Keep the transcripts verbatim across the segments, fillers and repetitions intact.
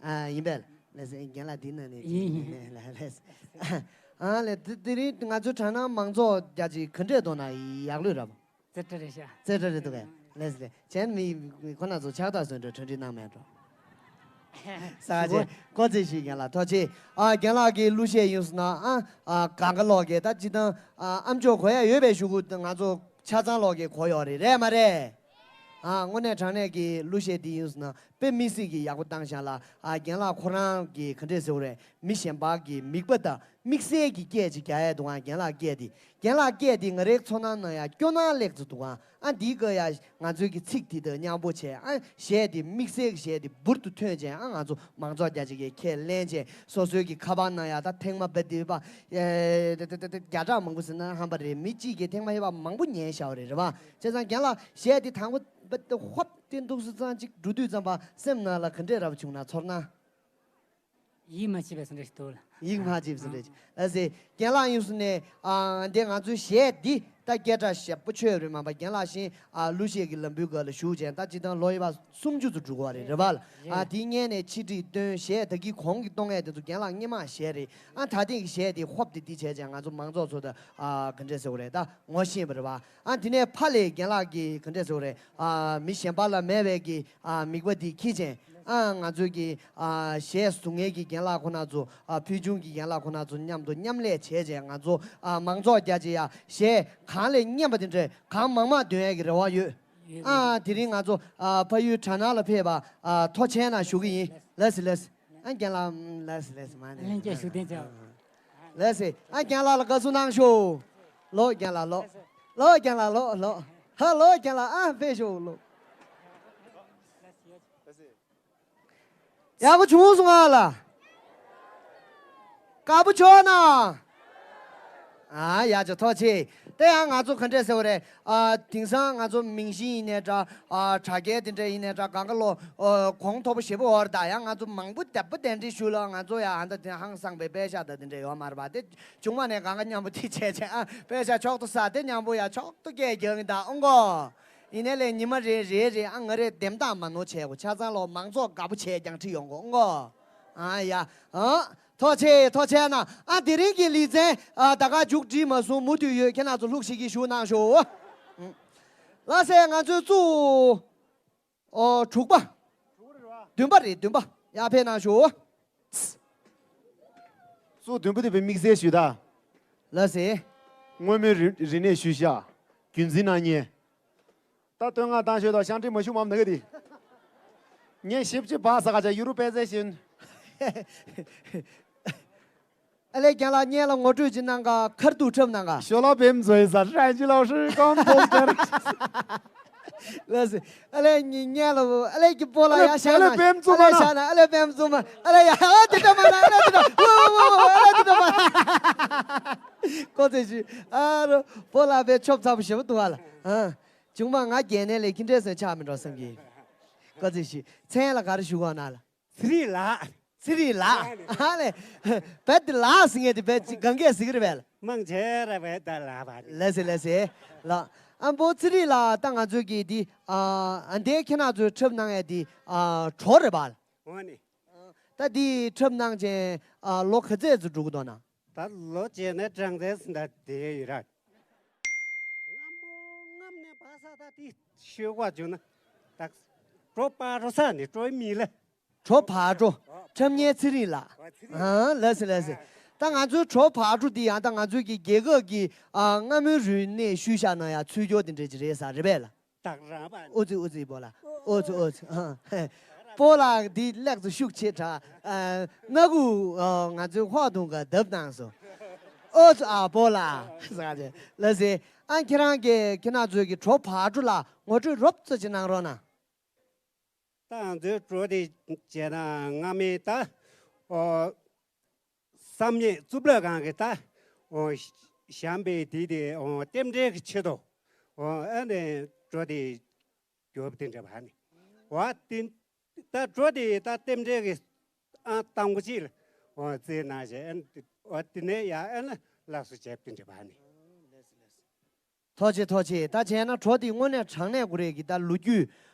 ཨ་ཡིན་པས། ལགས་སེ། རྒན་ལགས་འདི་ན་ནས་ཡིན་ཡིན། ལགས་ལགས། ཨ་ལས་དེ་དེ་རིང་ང་ཚོའི་དྲ་སྣང་མང་ཚོགས་རྒྱ་ཆེ་ག་འདྲས་འདུག་ན། ཡག་ལོས་རབ། རྩེ་གྲ་རེད་ཤག་རྩེ་གྲ་རེད་འདུག་གས། ལགས་སེ། གཞན་མི་ཁོ་ན་ཚོ་ཕྱག་རྟགས་བཟོས་འགྲོ། གྲ་སྒྲིག་གནང་མེད་འགྲོ། ས་ཆེ་ཀོ་ཚེ་ཞིག་རྒན་ལགས་ཐུགས་རྗེ་ཆེ། ཨ་རྒན་ལགས་ཀྱི་གླུ་གཞས་ཡོངས་སུ་ན་ཨ་ཨ་གང་ག་ལོག་གི་ད་ཅི་དང་ཨ་ཨམ་ཅོག་གོ་ཡ་ཡོད་པའི་གཞུག་གུ་ང་ཚོ་ཆ་ཚང་ལོག་གི་གོ་ཡོད་རེད། རེད་མ་རེད། ཨ་དངོས་གནས་དྲང་གནས་ཀྱི་གླུ་གཞས་འདི་ཡོངས་སུ་ན་དཔེ་དམིགས་བསལ་གྱི་ཡག་པོ་བཏང་ཤག་ལ། ཨ་རྒན་ལགས་ཁོ་རང་གི་ག་འདྲས་ཟེར་བ་རེད། མི་གཞན་པ་གི་མིག་པ་དང་དམིགས་བསལ་གྱི་སྐད་ཅིག་རྒྱག་ཡས་འདུག་ཨ་རྒན་ལགས་སྐད་འདི། རྒན་ལགས་སྐད་འདི་ང་རའི་ཚོར་སྣང་ནང་ཡ་སྐྱོ་སྣང་སླེབས་ཚར་འདུག་ཨ། ཨ་འདིའི་སྐོར་ཡ་ང་ཚོའི་གི་ཚིག་འདི་དང་མཉམ་པོ་བྱས། ཨ་གཞས་འདི་དམིགས་བསལ་གྱི་གཞས་འདི་འབུར་དུ་ཐོན་བྱས། ཨ་ང་ཚོ་མང་ཚོགས་རྒྱ་ཆེ་གིས་ཁས་ལེན་བྱས། སོ་སོའི་གི་ཁ་པར་ནང་ཡ་ད་ཐེངས་མ་བ་འདི་བ་ཨེ་ད་ད་ད་ད་བརྒྱ་ཕྲག་མང་པོ་ཟེར་ན་ཧམ་པ་རེད། མི་གཅིག་གིས་ཐེངས་མ་ཧེ་བ་མང་པོ་ཉན་བཞག་པ་རེད། རེད་བ། བྱས་ཙང་རྒན་ལགས་གཞས་འདི་དང་པོ་བ་ད་ཧོབ་སྟེ་འདུག་སེ་ཙང་གཅིག་འགྲོ་དུས་ཙམ་པ་སེམས་ནང་ལ་ག་འདྲས་རབ་བྱུང་ན་ཚོར་སྣང་། ཡིད་མ་ཆེས་པའི་བཟོ་འདྲ་ཞིག་འདུག་ལ། ཡིད་མ་ཆེས་པའི་བཟོ་འདྲ་ཞིག་ལགས་སེ། རྒན་ལགས་ཡོངས་སུ་ནས་ཨ་འདི་ང་ཚོའི་གཞས་འདི་ད་སྐད་གྲགས་ཞེ་པོ་ཆོད་རེད་མ་པ། རྒན་ལགས་བཞིན་ཨ་གླུ་གཞས་ཀྱི་ལམ་བུའི་སྒང་ལ་ཞུགས་བྱས་ད་སྤྱིར་བཏང་ལོ་ཡི་བ་སུམ་ཅུ་ཙམ་འགྲོ་གི་རེད། རེད་བ་ལ། ཨ་དེ་སྔོན་ནས་ཕྱི་དྲིལ་བཏོན། གཞས་ད་གིན་གོང་གི་གཏོང་ཡས་དེ་ཚོ་རྒན་ལགས་སྔོན་མ་གཞས་རེད། ཨ་ད་ཐེངས་ཀྱི་གཞས་དེ་ཧོབ་དེ་འདི་བྱས་བྱས་ང་ཚོ་མང་ཚོགས་ཚོ་ད་ཨ་ག་འདྲས་ཟེར་བ་རེད། ད་ངོ་ཤེས་པ་རེད་བ། ཨ་དེ་ནས་ཕ་ལས་རྒན་ལགས་ཀྱི་ག་འདྲས་ཟེར་བ་རེད། ཨ་མི་གཞན་པ་ལ་མེད་པའི་གི་ཨ་མིག་པ་འདི་འཁྱེར་བྱས། ཨ་ང་ཚོའི་གི་ཨ་གཞས་བཟུང་མཁན་གྱི་རྒན་ལགས་ཁོ་ན་ཚོ། ཨ་ཕུལ་བྱུང་གི་རྒན་ལགས་ཁོ་ན་ཚོ་མཉམ་དུ་མཉམ་ལས་བྱས་བྱས། ང་ཚོ་ཨ་མང་ཚོགས་རྒྱ་ཆེ་ཡ་གཞས་གང་ལས་སྙན་པ་དེ་འདྲས་གང་མང་མང་འདོན་ཡ་གི་རེ་བ་ཡོད། ཡོད། ཨ་དེ་རིང་ང་ཚོ་ཨ་ཕ་ཡུལ་དྲ་སྣང་ལ་ཕེབས་པ་ཨ་ཐུགས་རྗེ་ཆེ་གནང་ཞུ་གི་ཡིན། ལགས་སེ་ལགས་སེ། ཨ་རྒན་ལགས་ལགས་སེ་ལགས་སེ། མ་ནས་ལྷན་རྒྱས་བཞུགས་གདན་འཇགས། ལགས་སེ། ཨ་རྒན་ལགས་ལ་དགའ་བསུ་གནང་ཤོག་ལོ་རྒན་ལགས་ལོ། ལོ་རྒན་ལགས་ལོ་ལོ། ཧ་ལོ་རྒན་ལགས་ཨ་ཕེབས་ཤོག་ལོ། ཡག་པོ་བྱུང་སོང་ང་ལ། དགའ་པོ་བྱུང་ན། ཨ་ཡ་ཅོ་ཐུགས་རྗེ་ཆེ། དེ་ཡང་ང་ཚོ་ག་འདྲས་ཟེར་བ་རེད། ཨ་དེང་སང་ང་ཚོ་མིང་གཞི་ཡིན་ནའི་འདྲ། ཨ་དྲ་རྒྱའི་དེ་འདྲ་ཡིན་ནའི་འདྲ། གང་ག་ལོ་ཨ་གོང་མཐོ་པོ་ཞེ་པོ་ཡོད་རེད། ད་ཡང་ང་ཚོ་མང་པོ་དེ་པོ་གདན་འདྲེན་ཞུས་ལ་ང་ཚོ་ཡང་ཨ་ད་དེ་ཧང་སངས་པའི་པད་ཤག་ད་དེ་འདྲ་ཡོད་མ་རེད་པ། དེ་བྱུང་བ་ནས་གང་ག་མཉམ་པོ་དེ་བྱས་བྱས། ཨ་པད་ཤག་མཆོག་ཏུ་ཟ་དེ་མཉམ་པོ་ཡ་མཆོག་ཏུ་སྐད་རྒྱག་གིན་ད་ཨོང་གོ། ཡིན་ནའི་ལས་ཉི་མ་རེ་རེ་རེ་ཨ་ང་རེ་འདེམས་སྟངས་མ་ནོར་བྱས་གོ། ཆ་ཚང་ལོ་མང་ཚོགས་དགའ་པོ་བྱས་ཀྱང་ཁྲིད་ཡོང་གོ་ཨོང་གོ། ཨ་ཡ། ཨ་ཐུགས་རྗེ་ཆེ་ཐུགས་རྗེ་ཆེ་གནང་། ཨ་དེ་རིང་གི་ལེ་ཚན་ཨ་ད་ག་མཇུག་སྒྲིལ་མ་སོང་། མུ་མཐུད་ཡོད། ཁྱེད་རང་ཚོ་ལྷུག་ཤིག་གིས་བཞུགས་གནང་ཤོག་ལགས་སེ། ང་ཚོའི་གཙོ་བོ་ཨོ་དྲུག་པ། བདུན་པ་རེད། བདུན་པ་ཡར་ཕེབས་གནང་ཤོག་གཙོ་བདུན་པོ་དེ་བས་དམིགས་བསལ་ཞུས་ད། ལགས་སེ། སྔོན་མའི་རིག་རིག་གནས་ཞུས་ཤག་རྒྱུན་འཛིན་གནང་མཁན། ད་བསྟོད་བསྔགས་བཏང་ཤོད་དང་། ཤང་ཁྲིད་མ་ཞུ་མམ་ན་ག་དེ། ངས་ཞིབ་ཅིག་བག་ས་ག་ཅག་ཡུ་རུ་པེ་ཟེ་ཤིན། ཨ་ལས་རྒན་ལགས་སྔོན་ལ་ངོ་སྤྲོད་ཅིག་གནང་ག་ཁར་ཐུག་འཁྲབ་གནང་ག་ཞོ་ལོ་བེམ་ཛོའི་ཟ་རན་ཅི་ལའོ་ཧྲི་ཀོང་ཐོག་ཏར། ལགས་སེ། ཨ་ལས་ཉི་སྔོན་ལ་ཨ་ལས་ཀྱི་པོ་ལ་ཡ་ཤ་ན་ཨ་ལས་བེམ་ཙུ་མ་ན་ཨ་ལས་ཤ་ན་ཨ་ལས་བེམ་ཙུ་མ་ཨ་ལས་ཡ་ཨ་དེ་འདྲ་མ་ན་ཨ་ལས་དེ་འདྲ་ཨོ་ཨོ་ཨོ་ཨ་ལས་དེ་འདྲ་མ་ན། ཀོ་ཚེ་ཞུ། ཨ་རོ་པོ་ལ་བེ་ཆོབ་ཚ་པོ་ཞེ་པོ་འདུག་བ་ལ། ཨ། ཅུང་མ་ང་རྒན་ནས་ལས་ཁྱི་འདྲས་སོན་ཆགས་མི་འགྲོ་བསམ་གི། ཀོ་ཚེ་ཞུ། མཚན་ལ་ག་རེ་ཞུ་གོ་ན་ལ། ཚེ་རིང་ལགས། ཚེ་རིང་ལགས། ཨ་ལས། བེད་དེ་ལགས་ཟེར་ངེས་དེ་བེད་ཅི་གང་གས་ཟེར་གི་རེད་བས་ལ། མང་ཆེ་ར་བེད་ད་ལགས་བ་རེད། ལགས་སེ་ལགས་སེ། ལགས། ཨ་འབོ་ཚེ་རིང་ལགས་ད་ང་ཚོའི་གི་དེ་ཨ་ཨ་འདས་ཁྱེད་རང་ཚོའི་འཁྲབ་གནང་ཡས་དེ་ཨ་གྲོགས་རེད་བ་ལ། འོ་ནི། ད་དེ་འཁྲབ་གནང་བྱས་ཨ་ལོ་ག་ཚད་ཙམ་འགྲོ་གི་འདུག་ན། ད་ལོ་བྱས་ནས་གྲངས་ཚད་ཟིན་ད་དེ་ཡོད་ར། སྔ་མོ་སྔ་མོ་ནས་བ་ས་ད་དེ་ཤོད་བ་བྱུང་ན་ད་གྲོ་པ་རོ་ས་ནས་གྲོ་མི་ལ། གྲོ་བག་གྲོ། འཁྲབ་མཁན་ཚེ་རིང་ལགས། ཨ་ལགས་སེ་ལགས་སེ། ད་ང་ཚོའི་གྲོ་བག་གྲོ་འདི་ཡང་ད་ང་ཚོའི་གི་རྒྱལ་ཁབ་ཀྱི་ཨ་སྔ་མོའི་རིག་གནས་ཤུལ་བཞག་ནང་ཡང་ཚུད་རྒྱུ་དེ་འདྲ་ཅིག་རེད་ས་རེད་པས་ལ། ཨོ་ཙི་ཨོ་ཙི་པོ་ལགས། ཨོ་ཙི་ཨོ་ཙི། ཨ་པོ་ལགས་འདི་ལེགས་སོ་ཤུགས་ཆེ་དྲགས། ཨ་སྔ་གུ་ཨ་ང་ཚོའི་ཧོག་དུང་ག་བརྡབ་གནང་སོང་། ཨོ་ཙི་ཨ་པོ་ལགས་ཟེར་ག་ལགས་སེ། ཨ་ཁྱེད་རང་གིས་ཁྱེད་རང་ཚོའི་གི་གྲོ་བག་གྲོ་ལ་ངོ་སྤྲོད་རོབ་ཙམ་ཅིག་གནང་རོགས་གནང་། ད་ང་ཚོའི་གྲོ་དེ་བྱས་ན་སྔ་མའི་ད་ཨོ་བསམ་ཡས་གཙུག་ལག་ཁང་གི་ད་ཨོ་བཤམས་པའི་དེ་དེ་ཨོ་རྟེན་འབྲེལ་གྱི་ཆེད་དུ་ཨོ་ཨ་ནི་གྲོ་དེ་རྒྱོབ་དེ་འདྲ་བ་ནི་བ་དེ་ད་གྲོ་དེ་ད་རྟེན་འབྲེལ་གྱི་ཨ་དང་པོ་ཅིག་ལ་ཨོ་རྩེ་ན་བྱས་ཨ་ནི་ཨོ་དེ་ནས་ཡ་ཨ་ནི་ལགས་སོ་བྱས་དེ་འདྲ་བ་ནི། ཐུགས་རྗེ་ཆེ་ཐུགས་རྗེ་ཆེ། ད་བྱས་ན་གྲོ་འདི་དངོས་གནས་དྲང་གནས་དགོས་རེད་ཀྱི་ད་ལོ་རྒྱུས་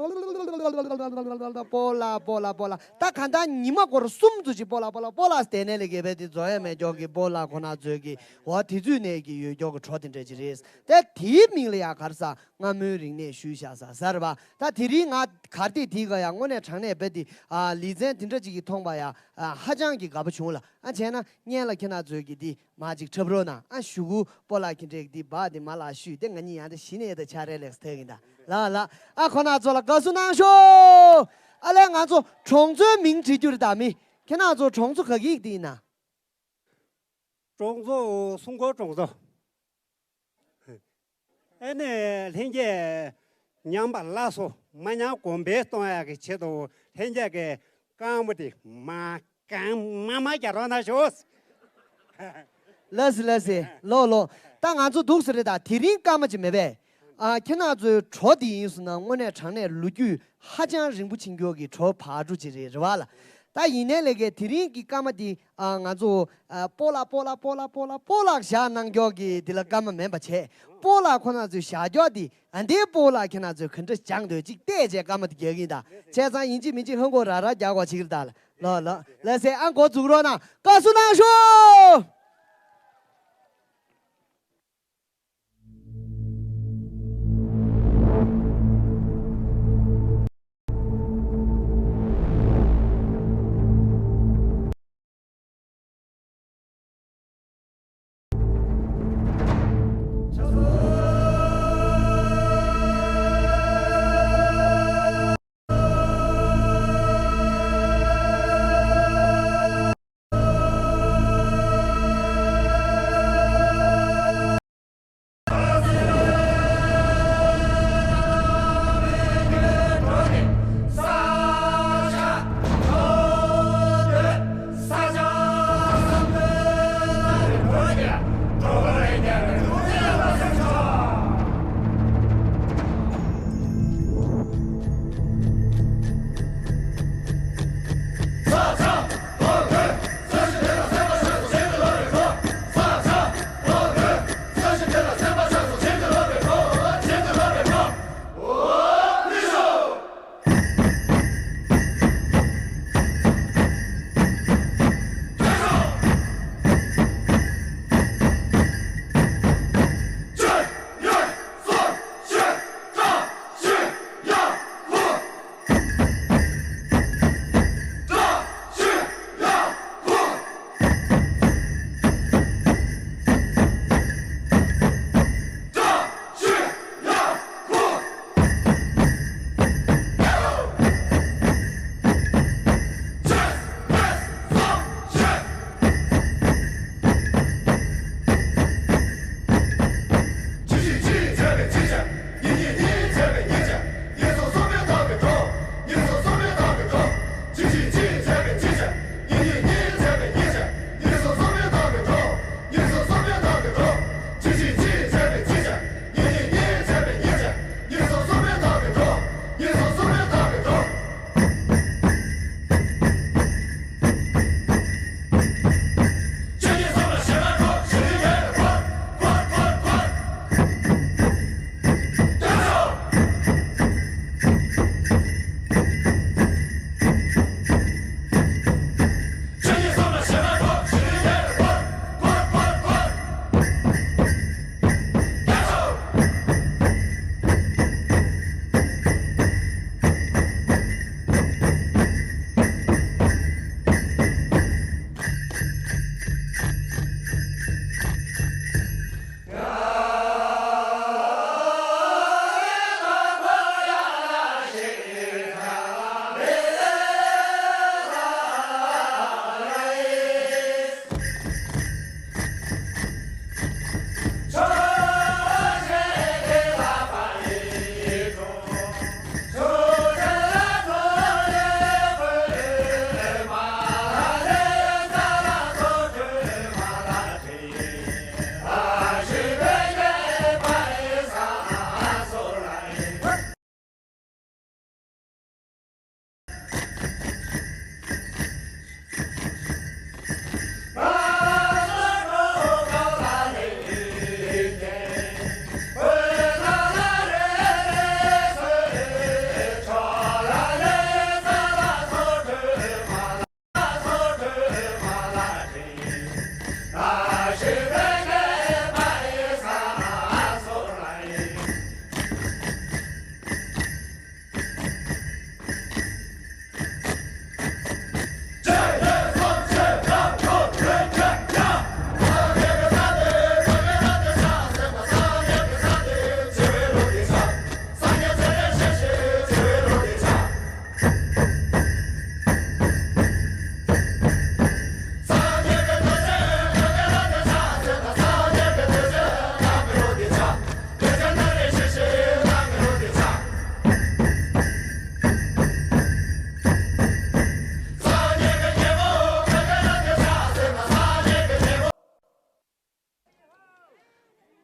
སྤོ་ལགས་སྤོ་ལགས་སྤོ་ལགས། ད་གང་ལྟར་ཉི་མ་སྐོར་གསུམ་ཙམ་ཅིག་སྤོ་ལགས་སྤོ་ལགས་སྤོ་ལགས་ཟེར་ནས་ལས་ཀའི་བས་དེ་རྫོགས་ཡ་མེད་ཀྱོག་གི་སྤོ་ལགས་ཁོ་ན་ཚོས་ཀྱི་འོ་དེ་ཚུད་ནས་ཀྱི་ཡོད་ཀྱོག་གི་གྲོ་དེ་འདྲ་ཅིག་རེད། དེ་དེའི་མིང་ལ་ཡ་ག་རེ་ཟ། སྔ་མོའི་རིག་གནས་ཞུས་བཞག་ས་ཟེར་བ། ད་དེ་རིང་ང་གར་སྟེགས་དེའི་སྒང་ཡང་དངོས་གནས་དྲང་གནས་རྦད་དེ་ཨ་ལེ་ཚན་དེ་འདྲ་ཅིག་གིས་མཐོང་པ་ཡང་ཨ་ཧ་ཅང་གི་དགའ་པོ་བྱུང་ལ། ཨ་བྱས་ན་སྔོན་ལ་ཁྱེད་རང་ཚོས་ཀྱི་འདི་མ་ཅིག་འཁྲབ་རོགས་གནང་། ཨ་གཞུག་གུ་སྤོ་ལགས་ཁྱེད་འདྲས་འདི་འབག་འདི་མ་ལགས་ཞུས་ཏེ་ང་གཉིས་ཡང་དེ་གཞི་ནས་དེ་ཆ་རེ་ལེགས་ཐེག་ཡིན་ད་ལ་ལ། ཨ་ཁོ་ན་ཚོ་ལ་དགའ་བསུ་གནང་ཤོག་ཨ་ལས་ང་ཚོ་གྲོང་ཚོའི་མིང་བྲིས་རྒྱུ་རེད་ད་མི། ཁྱེད་རང་ཚོ་གྲོང་ཚོ་ག་གི་ཡིག་འདི་ཡིན་ན། གྲོང་ཚོ་སུང་མཁོ་གྲོང་ཚོ། ཨེ་ནས་ལྷན་རྒྱས་ཉམས་པ་སླར་གསོ་མ་ཉམས་གོང་འཕེལ་གཏོང་ཡག་གི་ཆེད་དུ་ལྷན་རྒྱས་ཀྱི་རྐང་པ་དེ་མ་གང་མ་མ་རྒྱག་རོགས་གནང་ཤོག་ལགས་སེ་ལགས་སེ་ལོ་ལོ། ད་ང་ཚོ་འདུག་ཟེར་རེད་ད་དེ་རིང་སྐར་མ་ཅིག་མེད་པས། ཨ་ཁྱེད་རང་ཚོའི་གྲོ་དེ་ཡིན་སོང་ན་དངོས་གནས་དྲང་གནས་ལོ་རྒྱུས་ཧ་ཅང་རིང་པོ་ཕྱིན་ཀྱོག་གི་གྲོ་བག་དྲོ་ཅིག་རེད་རེད་བ་ལ། ད་ཡིན་ནའི་ལས་ཀའི་དེ་རིང་གི་སྐར་མ་དེ་ཨ་ང་ཚོ་ཨ་སྤོ་ལགས་སྤོ་ལགས་སྤོ་ལགས་སྤོ་ལགས་སྤོ་ལགས་བཞག་གནང་ཀྱོག་གི་དེ་ལ་སྐར་མ་མིན་པ་བྱས། སྤོ་ལགས་ཁོ་ན་ཚོའི་བཞག་ཀྱོག་དེ་ཨ་འདིའི་སྤོ་ལགས་ཁྱེད་རང་ཚོས་ག་འདྲ་སྦྱངས་འདོད་ཅིག་བལྟས་བྱས་སྐར་མ་དེ་རྒྱག་གི་ཡིན་ད། བྱས་ཙང་ཡིན་གཅིག་མིན་གཅིག་ཧང་གོ་ར་ར་རྒྱག་གོ་ཅིག་རེད་ད་ལ་ལོ་ལོ། ལགས་སེ་ཨ་འགོ་འཛུགས་རོགས་གནང་། དགའ་བསུ་གནང་ཤོག་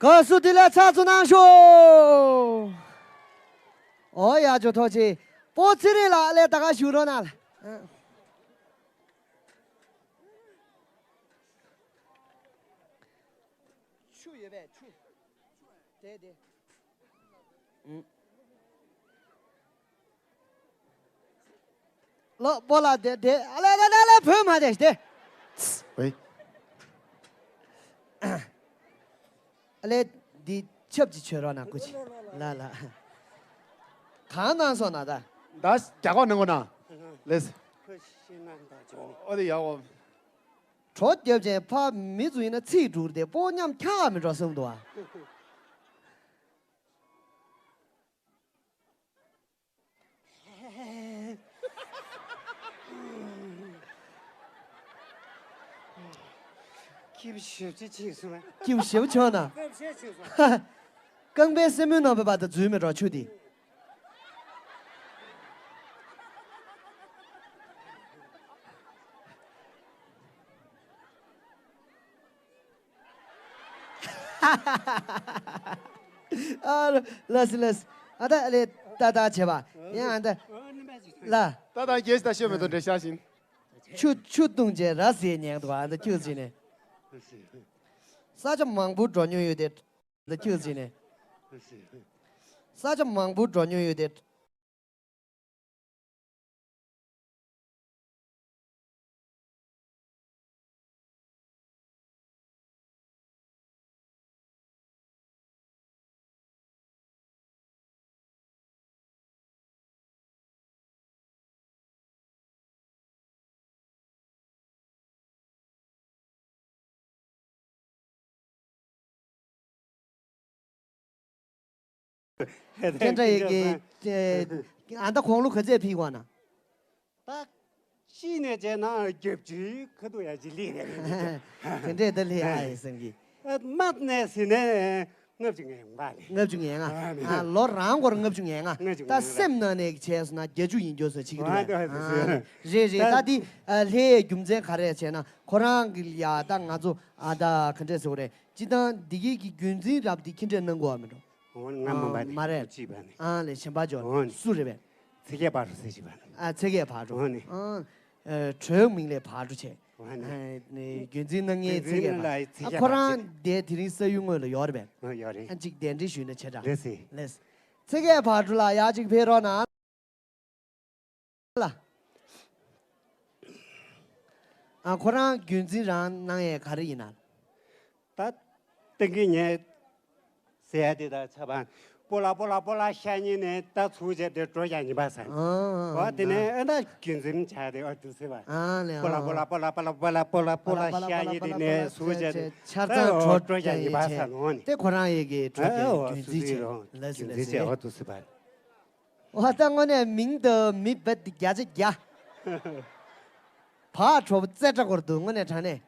ཨ་སུ་དེ་ལ་ཚགས་ཚུད་གནང་ཤོག་ཨོ་ཡ་ཇོ་ཐོག་ཆེ། པོ་ཚེ་རིང་ལགས་ལས་ད་ག་བཞུགས་རོགས་གནང་། ཆུ་ཡོད་པས་ཆུ། དེ་དེ། ལོ་པོ་ལ་དེ་དེ་ཨ་ལེ་ལེ་ལེ་ལེ་བོད་མ་དེ་དེ། ཝེ། ཨ་ལེ་འདི་ཆབ་ཅིག་མཆོད་རོགས་གནང་སྐུ་མཁྱེན། ལ་ལ། གང་གནང་སོང་ན་ད། ད་རྒྱ་གོག་ནང་གོ་ན། ལེས། ཨོ་དེ་ཡག་གོ། གྲོ་རྒྱབ་ཅན་ཕ་མི་ཚོ་ཡིན་ན་ཚིག་འགྲུར་དེ་པོ་མཉམ་འཁྱག་མི་འགྲོ་བསམ་འདུག་ཨ། སྐྱིབས་ཞབས་ཅི་ཆེ་སོང་། སྐྱིབས་ཞབས་ཆོག་ན། རྐང་པའི་སེན་མོའི་ནང་པའི་བར་དུ་འཛུལ་མི་འགྲོ་ཆུ་དེ། ཨ་ལ་སི་ལ་སི། ཨ་ད་ལེ་ཏ་ཏ་བྱེད་པ་ཡང་ཨ་ད་ལ། ཏ་ཏ་རྒྱལ་ཞིག་ད་ཤོད་མི་ཐུབ་འདྲ་ཤག་བཞིན། ཆུ་ཆུ་བཏུང་བྱས་ར་ཟེར་ཉན་འདུག་ཨ་ད་ཁྱུག་ཟིན་ནས། ས་ཆ་མང་པོ་འགྲོ་མྱོང་ཡོད་དེ། ད་ཁྱུག་ཟིན་ནས། ས་ཆ་མང་པོ་འགྲོ་མྱོང་ཡོད་དེ། ཁྱེད་འདྲ་ཡི་གེ་ཨ་ད་དགུང་ལོ་ག་ཚད་ཕིག་བ་ན། ད་ཤི་ནས་བྱས་ན་བརྒྱད་ཅུའི་ཁ་ཐུག་ཡ་ཅི་ལི་རེད། དེ་འདྲས་ད་ལི་ཨ་ཡི་སེམས་ཀྱི། དམག་ནས་ཟིན་ནས་ལྔ་བཅུ་ང་ལྔ་རེད། ལྔ་བཅུ་ང་ལྔ། ལོ་རང་སྐོར་ལྔ་བཅུ་ང་ལྔ། ད་སེམས་ནང་ནས་བྱས་སོང་ན་བརྒྱད་ཅུ་ཡིན་རྒྱུ་བཟོ་བྱེད་ཀྱི་འདུག་རེད་རེད། ད་འདི་ལྷའི་རྒྱུ་མཚན་ག་རེ་བྱས་ན་ཁོ་རང་གི་ཡ་ད་ང་ཚོ་ཨ་ད་ག་འདྲས་ཟེར་དགོས་རེད། སྤྱི་བཏང་འདི་གའི་གི་རྒྱུན་འཛིན་རབས་འདི་ཁྱི་འདྲས་གནང་དགོས་བ་མི་འགྲོ། འོ་ནི་ང་མ་པ་ནི་མ་རེད། ཅི་པ་ནི། ཨ་ལས་གཞན་པ་ཇོ་ཨོ་ནི། སུ་རེད་པས། ཚེ་རྒྱལ་ཕག་གྲུ་ཟེར་ཅི་པ་ནི། ཨ་ཚེ་རྒྱལ་ཕག་གྲུ། ཨོ་ནི། ཨ་གྲོའི་མིང་ལས་ཕག་གྲུ་བྱས། ཨོ་ནི། རྒྱུན་འཛིན་གནང་མཁན་ཚེ་རྒྱལ་ཕག་གྲུ། ཨ་ཁོ་རང་དེ་དེ་རིང་ས་ཡུལ་དངོས་ལ་ཡོད་རེད་པས། ཨོ་ཡོད་རེད། ཨ་ཅིག་གདན་འདྲེན་ཞུས་ན་བྱེད་དྲ། ལེ་སི། ལེ་སི། ཚེ་རྒྱལ་ཕག་གྲུ་ལ་ཡག་ཅིག་ཕེབས་རོགས་གནང་། ལ། ཨ་ཁོ་རང་རྒྱུན་འཛིན་རང་གནང་ཡས་ག་རེ་ཡིན་ན། ད་ཏིང་གི་ཉལ་ཟེར་ཡ་དེ་ད་ཆ་བ་པོ་ལ་པོ་ལ་པོ་ལ་ཤ་ཉེ་ནས་ད་ཚུགས་བྱས་ཏེ་འགྲོ་ཡ་ཉི་པ་ཟ། ཨོ་ཨོ་དེ་ནས་ཨ་ད་རྒྱུན་འཛིན་བྱ་དེ་ཨ་དུ་ཟེར་བ། ཨ་ལེ་པོ་ལ་པོ་ལ་པོ་ལ་པོ་ལ་པོ་ལ་པོ་ལ་པོ་ལ་ཤ་ཉེ་དེ་ནས་ཚུགས་བྱས་ཏེ་ཆར་ཚང་འགྲོ་ཡ་ཉི་པ་ཟ་ནོ་ནི། དེ་ཁོ་རང་ཡི་གི་གྲོ་ཨ་ཨོ་རྒྱུན་འཛིན་བྱས་ལ་ཟེར་ལ་ཟེར། ཨོ་དུ་ཟེར་བ། འོ་ད་དངོས་གནས་མིང་དུ་མི་བེད་བརྒྱ་ཆ་བརྒྱ། བག་གྲོ་བོ་རྩེ་གྲ་སྐོར་དུ་དངོས་གནས་དྲང་གནས།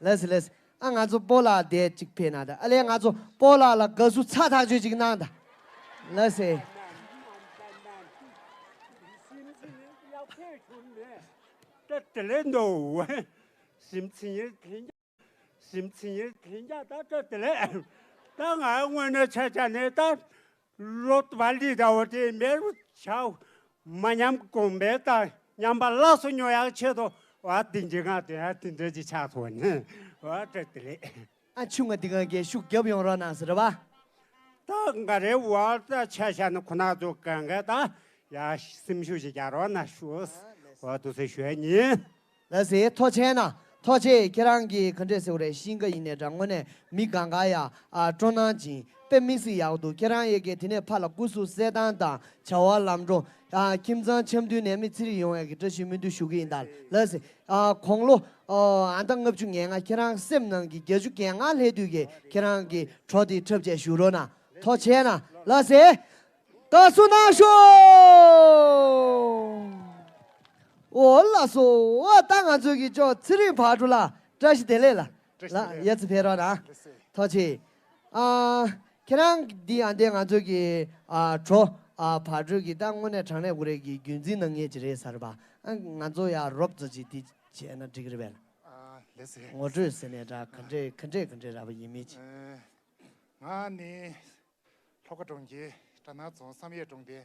ལ་སི་ལ་སི། ཨ་ང་ཚོ་སྤོ་ལགས་དེ་གཅིག་ཕེབས་ན་ད་ཨ་ལས་ང་ཚོ་སྤོ་ལགས་ལ་དགའ་བསུ་ཚ་ཐག་ཆོད་ཅིག་གནང་ད། ལ་སི། ད་དེ་ལས་འདུག་སིམ་ཚི་ཡིན་དེ་འདྲ། སིམ་ཚི་ཡིན་དེ་འདྲ་ད་ད་དེ་ལས། ད་ང་དངོས་གནས་ཆ་ཆ་ནས་ད། ལོ་བ་ལི་ད་འོ་དེ་མེར་ཆའོ། མ་ཉམས་གོང་འཕེལ་དང་ཉམས་པ་སླར་གསོ་ཉོ་ཡག་ཆེད་དུ་བ་དེ་འཇིག་ང་དེ་ཡ་དེ་འདྲ་ཅིག་ཆགས་སོང་ནི་བ་དྲ་དེ་ལས། ཨ་ཆུ་ང་དེ་གང་གའི་ཤུགས་རྒྱབ་ཡོང་རོགས་གནང་ཟེར་བ། ད་ང་རེ་བ་ད་ཆ་ཤ་ནི་ཁོ་ན་ཚོ་གང་ག་ད་ཡ་སེམས་ཤུགས་ཤིག་རྒྱག་རོགས་གནང་ཞུ། བ་དུ་སེ་ཞུ་ཡ་ཉིན། ལ་སེ་ཐོ་ཆེ་ན་ཐོ་ཆེ་ཁྱེད་རང་གིས་ག་འདྲས་ཟེར་བ་རེད། ཤིང་ཀ་ཡིན་ནས་འདྲ་དངོས་གནས་མི་གང་ག་ཡ་ཨ་སྤྲོ་སྣང་ཅིང་དཔེ་མི་སྲིད་ཡག་འདུག་ཁྱེད་རང་ཡ་གི་དེ་ནས་ཕར་ལ་སྐུ་གཟུགས་གསལ་ཐང་དང་བྱ་བ་ལམ་འགྲོ་ཨ་ཁྱིམ་ཚང་འཆམ་མཐུན་ནས་མི་ཚེ་རིང་ཡོང་ཡ་གི་བཀྲ་ཤིས་སྨོན་འདུན་ཞུ་གི་ཡིན་ད། ལ་སེ་ཨ་དགུང་ལོ་ཨ་ད་ལྔ་བཅུ་ང་ལྔ་ཁྱེད་རང་སེམས་ནང་གི་བརྒྱད་ཅུ་གྱ་ལྔ་སླེབས་དུས་ཀྱི་ཁྱེད་རང་གི་གྲོ་དེ་འཁྲབ་བྱས་བཞུགས་རོགས་གནང་། ཐོ་ཆེ་ན་ལ་སེ། དགའ་བསུ་གནང་ཤོག་འོ་ལགས་སོ། འོ་ད་ང་ཚོ་གི་ཅོག་ཚེ་རིང་ཕག་གྲུ་ལགས་བཀྲ་ཤིས་བདེ་ལེགས་ལ། ལགས་ཡ་ཚི་ཕེབས་རོགས་གནང་། ཐོ་ཆེ། ཨ་ཁྱེད་རང་འདི་ཨ་འདི་ང་ཚོ་གི་ཨ་གྲོ་ཨ་ཕག་གྲུ་གི་ད་དངོས་གནས་དྲང་གནས་འུ་རེ་གི་རྒྱུན་འཛིན་གནང་མཁན་ཅིག་རེད་ཟེར་བ། ཨ་ང་ཚོ་ཡ་རོབ་ཙམ་ཅིག་འདི་བྱས་ན་འགྲིག་གི་རེད་པས། ཨ་ལེ་སེ། ངོ་སྤྲོད་ཟེར་ནས་འདྲ་ག་འདྲས་ག་འདྲས་ག་འདྲས་ར་བ་ཡིན་མིན་ཅིག་ཨེ། ང་ནི་ལྷོ་ཁ་གྲོང་ཁྱེར་གྲ་ནང་རྫོང་བསམ་ཡས་གྲོང་སྡེ་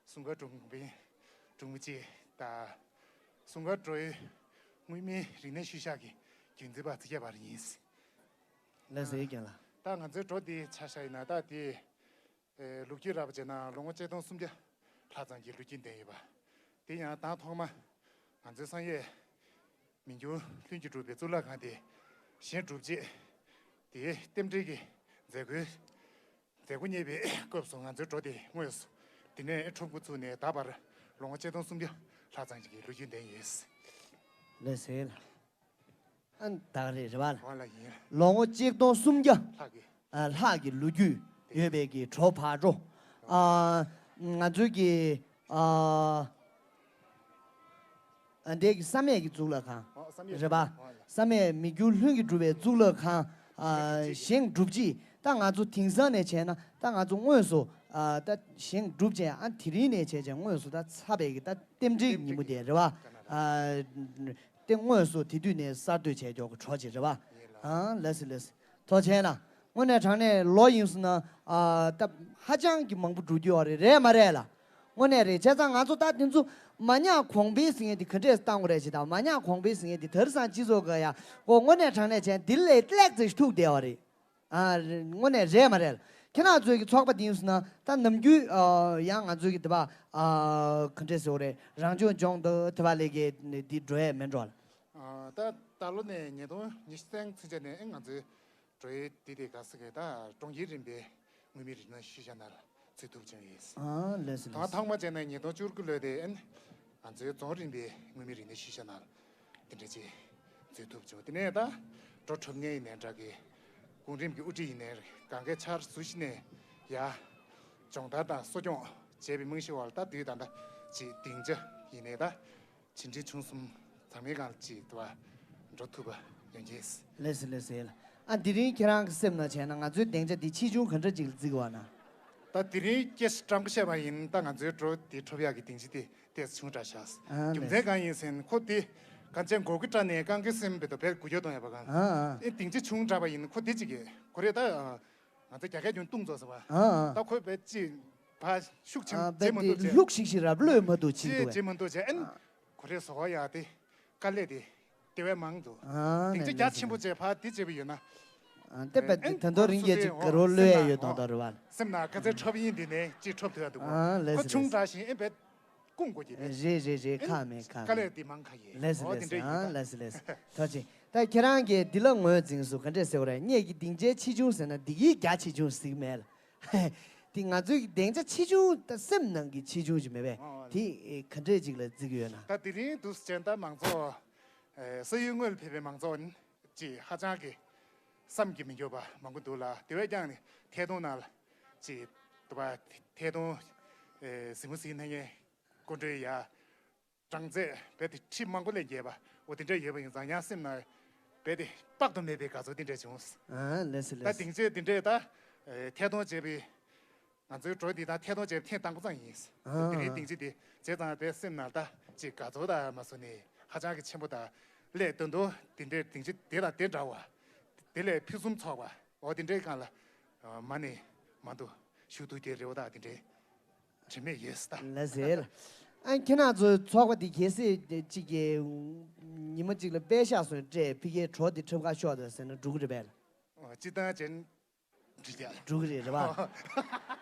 སྲུང་སྐར་གྲོང་པའི་གྲོང་མི་གཅིག་དང་། སྲུང་སྐར་བྲོའི་མངོན་མིན་རིག་གནས་ཤུལ་བཞག་གི་རྒྱུན་འཛིན་པ་ཚེ་རྒྱལ་བ་རིན་ཡིན། ལགས་སོ། རྒན་ལགས། ད་ང་ཚོའི་བྲོ་འདི་ཆ་བཞག་ཡིན་ན་ད་དེ། ཨེ། ལོ་རྒྱུས་རགས་པ་བྱས་ན་ལོ་ངོ་གཅིག་སྟོང་སུམ་བརྒྱ་ལྷག་ཙམ་གྱི་ལོ་རྒྱུས་ལྡན་ཡོད་པ། དེ་ཡང་དང་ཐོག་མ་ང་ཚོའི་བསམ་ཡས་མི་འགྱུར་ལྷུན་གྱིས་གྲུབ་པའི་གཙུག་ལག་ཁང་དེ་བཞེངས་གྲུབ་རྗེས། དེའི་རྟེན་འབྲེལ་གྱི་མཛད་སྒོའི་མཛད་སྒོ་གཉེར་བའི་སྐབས་སུ་ང་ཚོའི་བྲོ་དེ་དངོས་སུ་དེ་ནས་འཁྲབ་འགོ་ཚུགས་ནས་ད་བར་ལོ་ངོ་གཅིག་སྟོང་སུམ་བརྒྱ་ལྷག་ཙམ་ཞིག་གི་ལོ་རྒྱུས་ལྡན་ཡོད། ལགས་སོ། ཨ། ད་ག་རེད། རེད་པ། འོ་ལགས་ཡིན། ལོ་ངོ་གཅིག་སྟོང་སུམ་བརྒྱ་ལྷག་གི་ཨ། ལྷག་གི་ལོ་རྒྱུས་ཡོད་པའི་གི་བྲོ་ཕག་བྲོ། ཨ། ང་ཚོའི་གི་ཨ། ཨ། འདས་ཀྱི་བསམ་ཡས་ཀྱི་གཙུག་ལག་ཁང་། ཨོ། བསམ་ཡས་རེད་པ། ཨོ་ལགས། བསམ་ཡས་མི་འགྱུར་ལྷུན་གྱིས་གྲུབ་པའི་གཙུག་ལག་ཁང་། ཨ། བཞེངས་གྲུབ་རྗེས། ད་ང་ཚོ་དེང་སང་ནས་བྱས་ན་ད་ང་ཚོ་དངོས་སུ། ཨ། ད་བཞེངས་གྲུབ་རྗེས། ཨ། དེ་རིང་ནས་བྱས་བྱས་དངོས་སུ་ད་ཚར་བའི་གི་ད་རྟེན་འབྲེལ་ཉིན་མོ་དེ་རེད་པ། ཨ། དེ་དངོས་སུ་དེ་དུས་ནས་གསར་གཏོད་བྱས་ཀྱོག་གི་བྲོ་ཅིག་རེད་པ། ཡིན་ལགས། ཨ། ལགས་སོ་ལགས་སོ། ཐུགས་རྗེ་ཆེ་གནང་། དངོས་གནས་དྲང་གནས་ལོ་ཡིན་སོང་ན། ཨ། ད་ཧ་ཅང་གི་མང་པོ་འགྲོ་རྒྱུ་ཡོད་རེད། རེད་མ་རེད་ལགས། དངོས་གནས་རེད། བྱས་ཙང་ང་ཚོ་ད་དེ་ཚོ་མ་ཉག་གོང་འཕེལ་ཟེར་མཁན་དེ་ག་འདྲས་བཏང་དགོས་རེད་ཅེས་དང་། མ་ཉག་གོང་འཕེལ་ཟེར་མཁན་དེ་དེང་སང་སྤྱི་ཚོགས་ཀྱི་ཡ་ཁོ་དངོས་གནས་དྲང་གནས་བྱས་ན་འདི་ལས་ལེགས་ཙམ་ཞིག་ཐུག་བསྡད་པ་རེད། ཨ། དངོས་གནས་རེད་མ་རེད། ཁྱེད་རང་ཚོའི་གི་ཚོགས་པ་དེ་ཡིན་སོང་ན་ད་ནམ་རྒྱུན། ཨ། ཡང་ང་ཚོའི་གི་དེ་པ། ཨ། ག་འདྲས་ཟེར་དགོས་རེད། རང་སྐྱོང་ལྗོངས་དང་དེ་པ་ལས་ཀའི་འདི་འགྲོ་ཡས་མེད་འགྲོ་ལགས། ཨ། ད་ད་ལོ་ནས་ཉིས་སྟོང་ཉི་ཤུ་རྩ་གཅིག་ཚུན་ཆད་ནས་ང་ཚོའི་བྲོ་ཡི་འདི་དེ་ག་ས་གི་ད་གྲོང་ཁྱེར་རིམ་པའི་མངོན་མིན་རིག་གནས་ཤུལ་བཞག་ནང་ལ་འཛུལ་ཐུབ་བྱུང་ཡོད། ཨ། ལགས་སོ། ད་ལགས་སོ། ཐོག་མ་བྱས་ན་ཉིས་སྟོང་བཅུ་དགུ་ལོ་དེ་ཨན་ང་ཚོའི་རྫོང་རིམ་པའི་མངོན་མིན་རིག་གནས་ཤུལ་བཞག་ནང་ལ་དེ་འདྲ་ཅིག་འཛུལ་ཐུབ་བྱུང་། དེ་ནས་ད་བྲོ་འཁྲབ་མཁན་ཡིན་ནའི་འདྲ་གི། གོང་རིམ་གྱི་དབུ་ཁྲིད་ཡིན་ནའི་གང་གའི་ཆར་ཟུར་ཞིག་ནས་ཡ་སྦྱོང་བརྡར་དང་གསོ་སྐྱོང་བྱས་པའི་རྨང་གཞིའི་འོག་ལ་ད་དུས་ད་ལྟ་ཅིག་སྡིངས་ཆ་ཡིན་ནའི་ད། ཆེ་འབྲིང་ཆུང་གསུམ་ཚང་མའི་སྒང་ལ་ཅིག་དེ་པ་འགྲོ་ཐུབ་པ་ཡོང་གི་ཡིན། ལགས་སོ་ལགས་སོ། ཨ། དེ་རིང་ཁྱེད་རང་གི་སེམས་ནང་བྱས་ན་ང་ཚོའི་སྡིངས་ཆ་འདི་ཆེ་ཆུང་ག་འདྲ་ཅིག་ལ་བརྩི་གི་ཡོད་ན། ད་དེ་རིང་སྐད་ཆ་དྲང་པོ་བཤད་པ་ཡིན་ན་ད་ང་ཚོའི་བྲོ་འདི་འཁྲབ་ཡག་གི་སྡིངས་ཆ་དེ་ཏོག་ཙམ་ཆུང་དྲགས་ཤག་ཨ། རྒྱུ་མཚན་ལགས་སོ། གང་ཡིན་ཟེར་ན་ཁོ་དེ་གང་ཅན་གོ་གི་སྐྲ་ནས་རྐང་གི་སེམས་པའི་དོ་བས་གུ་ཡོད་གཏོང་ཡག་པ་གང་། ཨ། ཨ། ཨེ། སྡིངས་ཆ་ཆུང་དྲགས་པ་ཡིན་ན་ཁོ་དེ་ཅིག་གི་ཁོ་རེ་ད། ང་ཚོ་རྒྱ་སྐད་ཀྱང་བཏུང་རྫོགས་ཟེར་བ། ཨ། ཨ། ད་ཁོས་བས་ཅི་བ་ཤུགས་ཆེན་ཨ། བྱེད་མི་འདུག་ཅེས། ལྷུག་ཤིག་ཤིག་ར་གློད་མ་འདུག་ཅེས་ཅི་འདུག་བྱེད་མི་འདུག་ཅེས། ཨན། ཨ། ཁོ་རེ་བཟོ་བ་ཡག་དེ་དཀའ་ལས་དེ་དེ་བས་མང་འདུག་ཨ། དེང་ཅི་ལགས་རྒྱ་ཆེན་པོ་བྱས་ཕ་དེ་བྱེད་པ་ཡོད་ན། ཨ། དེ་བས་ཨན་དེ་འདོ་ཁོ་རིང་ཚོ་གྱེས་དེ་ཅིག་ག་རོ་གློད་ཡ་ཡོད་དོ་ད་རུ་བ། སེམས་ན་ཁ་ཚའི་འཁྲབ་ཡིན་འདི་ནས་ཅི་འཁྲབ་ཐུབ་ཡ་འདུག་ཨ། ལགས་ཁོ་སོ་ཆུང་ལགས་སོ། དྲགས་ཤིང་ཨེ་བས། ཀུང་གོ་གི་རེད། རེད་རེད་རེད། ཁག་མེད་ཁག་དཀའ་ལས་མེད། དེ་མང་ཁ་ཡེ། ལགས་སོ། ཨོ་ལགས་དེ་འདྲ་སོ། ཡིན་ཨ། ད། ལགས་སོ་ལགས་སོ། ཐུགས་རྗེ་ཆེ། ད་ཁྱེད་རང་གིས་འདི་ལ་ངོས་འཛིན་སོ་ག་འདྲས་ཟེར་བ་རེད། ངེད་ཀྱི་སྡིངས་ཆའི་ཆེ་ཆུང་ཟེར་ན་འདི་གིས་རྒྱ་ཆེ་ཆུང་ཟིག་མེད་ལ། དེ་ང་ཚོའི་གི་སྡིངས་ཆ་ཆེ་ཆུང་ད་སེམས་ནང་གི་ཆེ་ཆུང་ཞིག་མེད་པས། ཨོ་ཨོ། དེ་ག་འདྲས་ཅིག་ལ་བརྩི་གི་ཡོད་ན། ད་དེ་རིང་འདུག་སེ་བྱས་ད་མང་ཚོགས་ས་ཡུལ་དངོས་ལ་ཕེབས་པའི་མང་ཚོགས་ནི་ཅིག་ཧ་ཅང་གི་བསམ་གྱིས་མི་འགྱུར་བ་མང་པོ་འདུག་ལ། དེ་བས་ཀྱང་ནི་ཐད་གཏོང་ནང་ལ་ཅིག་དུ་བ་ཐད་གཏོང་གཟིགས་མོ་གཟིགས་གནང་མཁན། སྐུ་མགྲོན་ཡ། གྲངས་ཚད་རྦད་དེ་ཁྲི་མང་པོ་ལས་བརྒལ་བ་འོ་དེ་འདྲ་ཡོད་པ་ཡིན་ཙང་ཡང་སེམས་ནང་རྦད་དེ་དཔག་ཏུ་མེད་པའི་དགའ་ཚོར་དེ་འདྲ་བྱུང་། ཨ། ལགས་སོ་ལགས་སོ། ད་སྡིངས་ཆའི་དེ་འདྲས་ད་ཐད་གཏོང་བྱས་པའི་ང་ཚོའི་བྲོ་འདི་དང་ཐད་གཏོང་བྱས་པའི་ཐེངས་དང་པོ་ཙམ་ཡིན། ཨ། དེ་རིང་སྡིངས་ཆ་འདི་བྱས་ཙང་རྦད་སེམས་ནང་ད་ཅིག་དགའ་ཚོར་དང་མ་སོ་ནས་ཧ་ཅང་གི་ཆེན་པོ་དང་ལས་དོན་དུ་དེ་འདྲའི་སྡིངས་ཆ་དེ་དང་དེ་འདྲ་བ་དེ་ལས་ཕུན་སུམ་ཚོགས་པ་འོ་དེ་འདྲའི་སྒང་ལ་མ་ནས་མ་འདུག་ཞུ་ཐུབ་ཀྱི་རེ་བ་དང་དེ་འདྲའི། དྲི་མེད་ཡོད་ས་ད། ལགས་སོ། ཨ། ཁྱེད་རང་ཚོའི་ཚོགས་པ་འདི་གལ་སྲིད་གཅིག་གི་ཉི་མ་གཅིག་ལ་པད་ཤག་སོང་སྤྲད་ཕི་ཀའི་བྲོ་འདི་འཁྲབ་ག་ཤོག་དང་ཟེར་ན་འགྲུབ་ཀྱི་རེད་པས། ཨོ། སྤྱིར་བཏང་ཅན་འགྲིག་ཡ། འགྲུབ་ཀྱི་རེད། རེད་པ།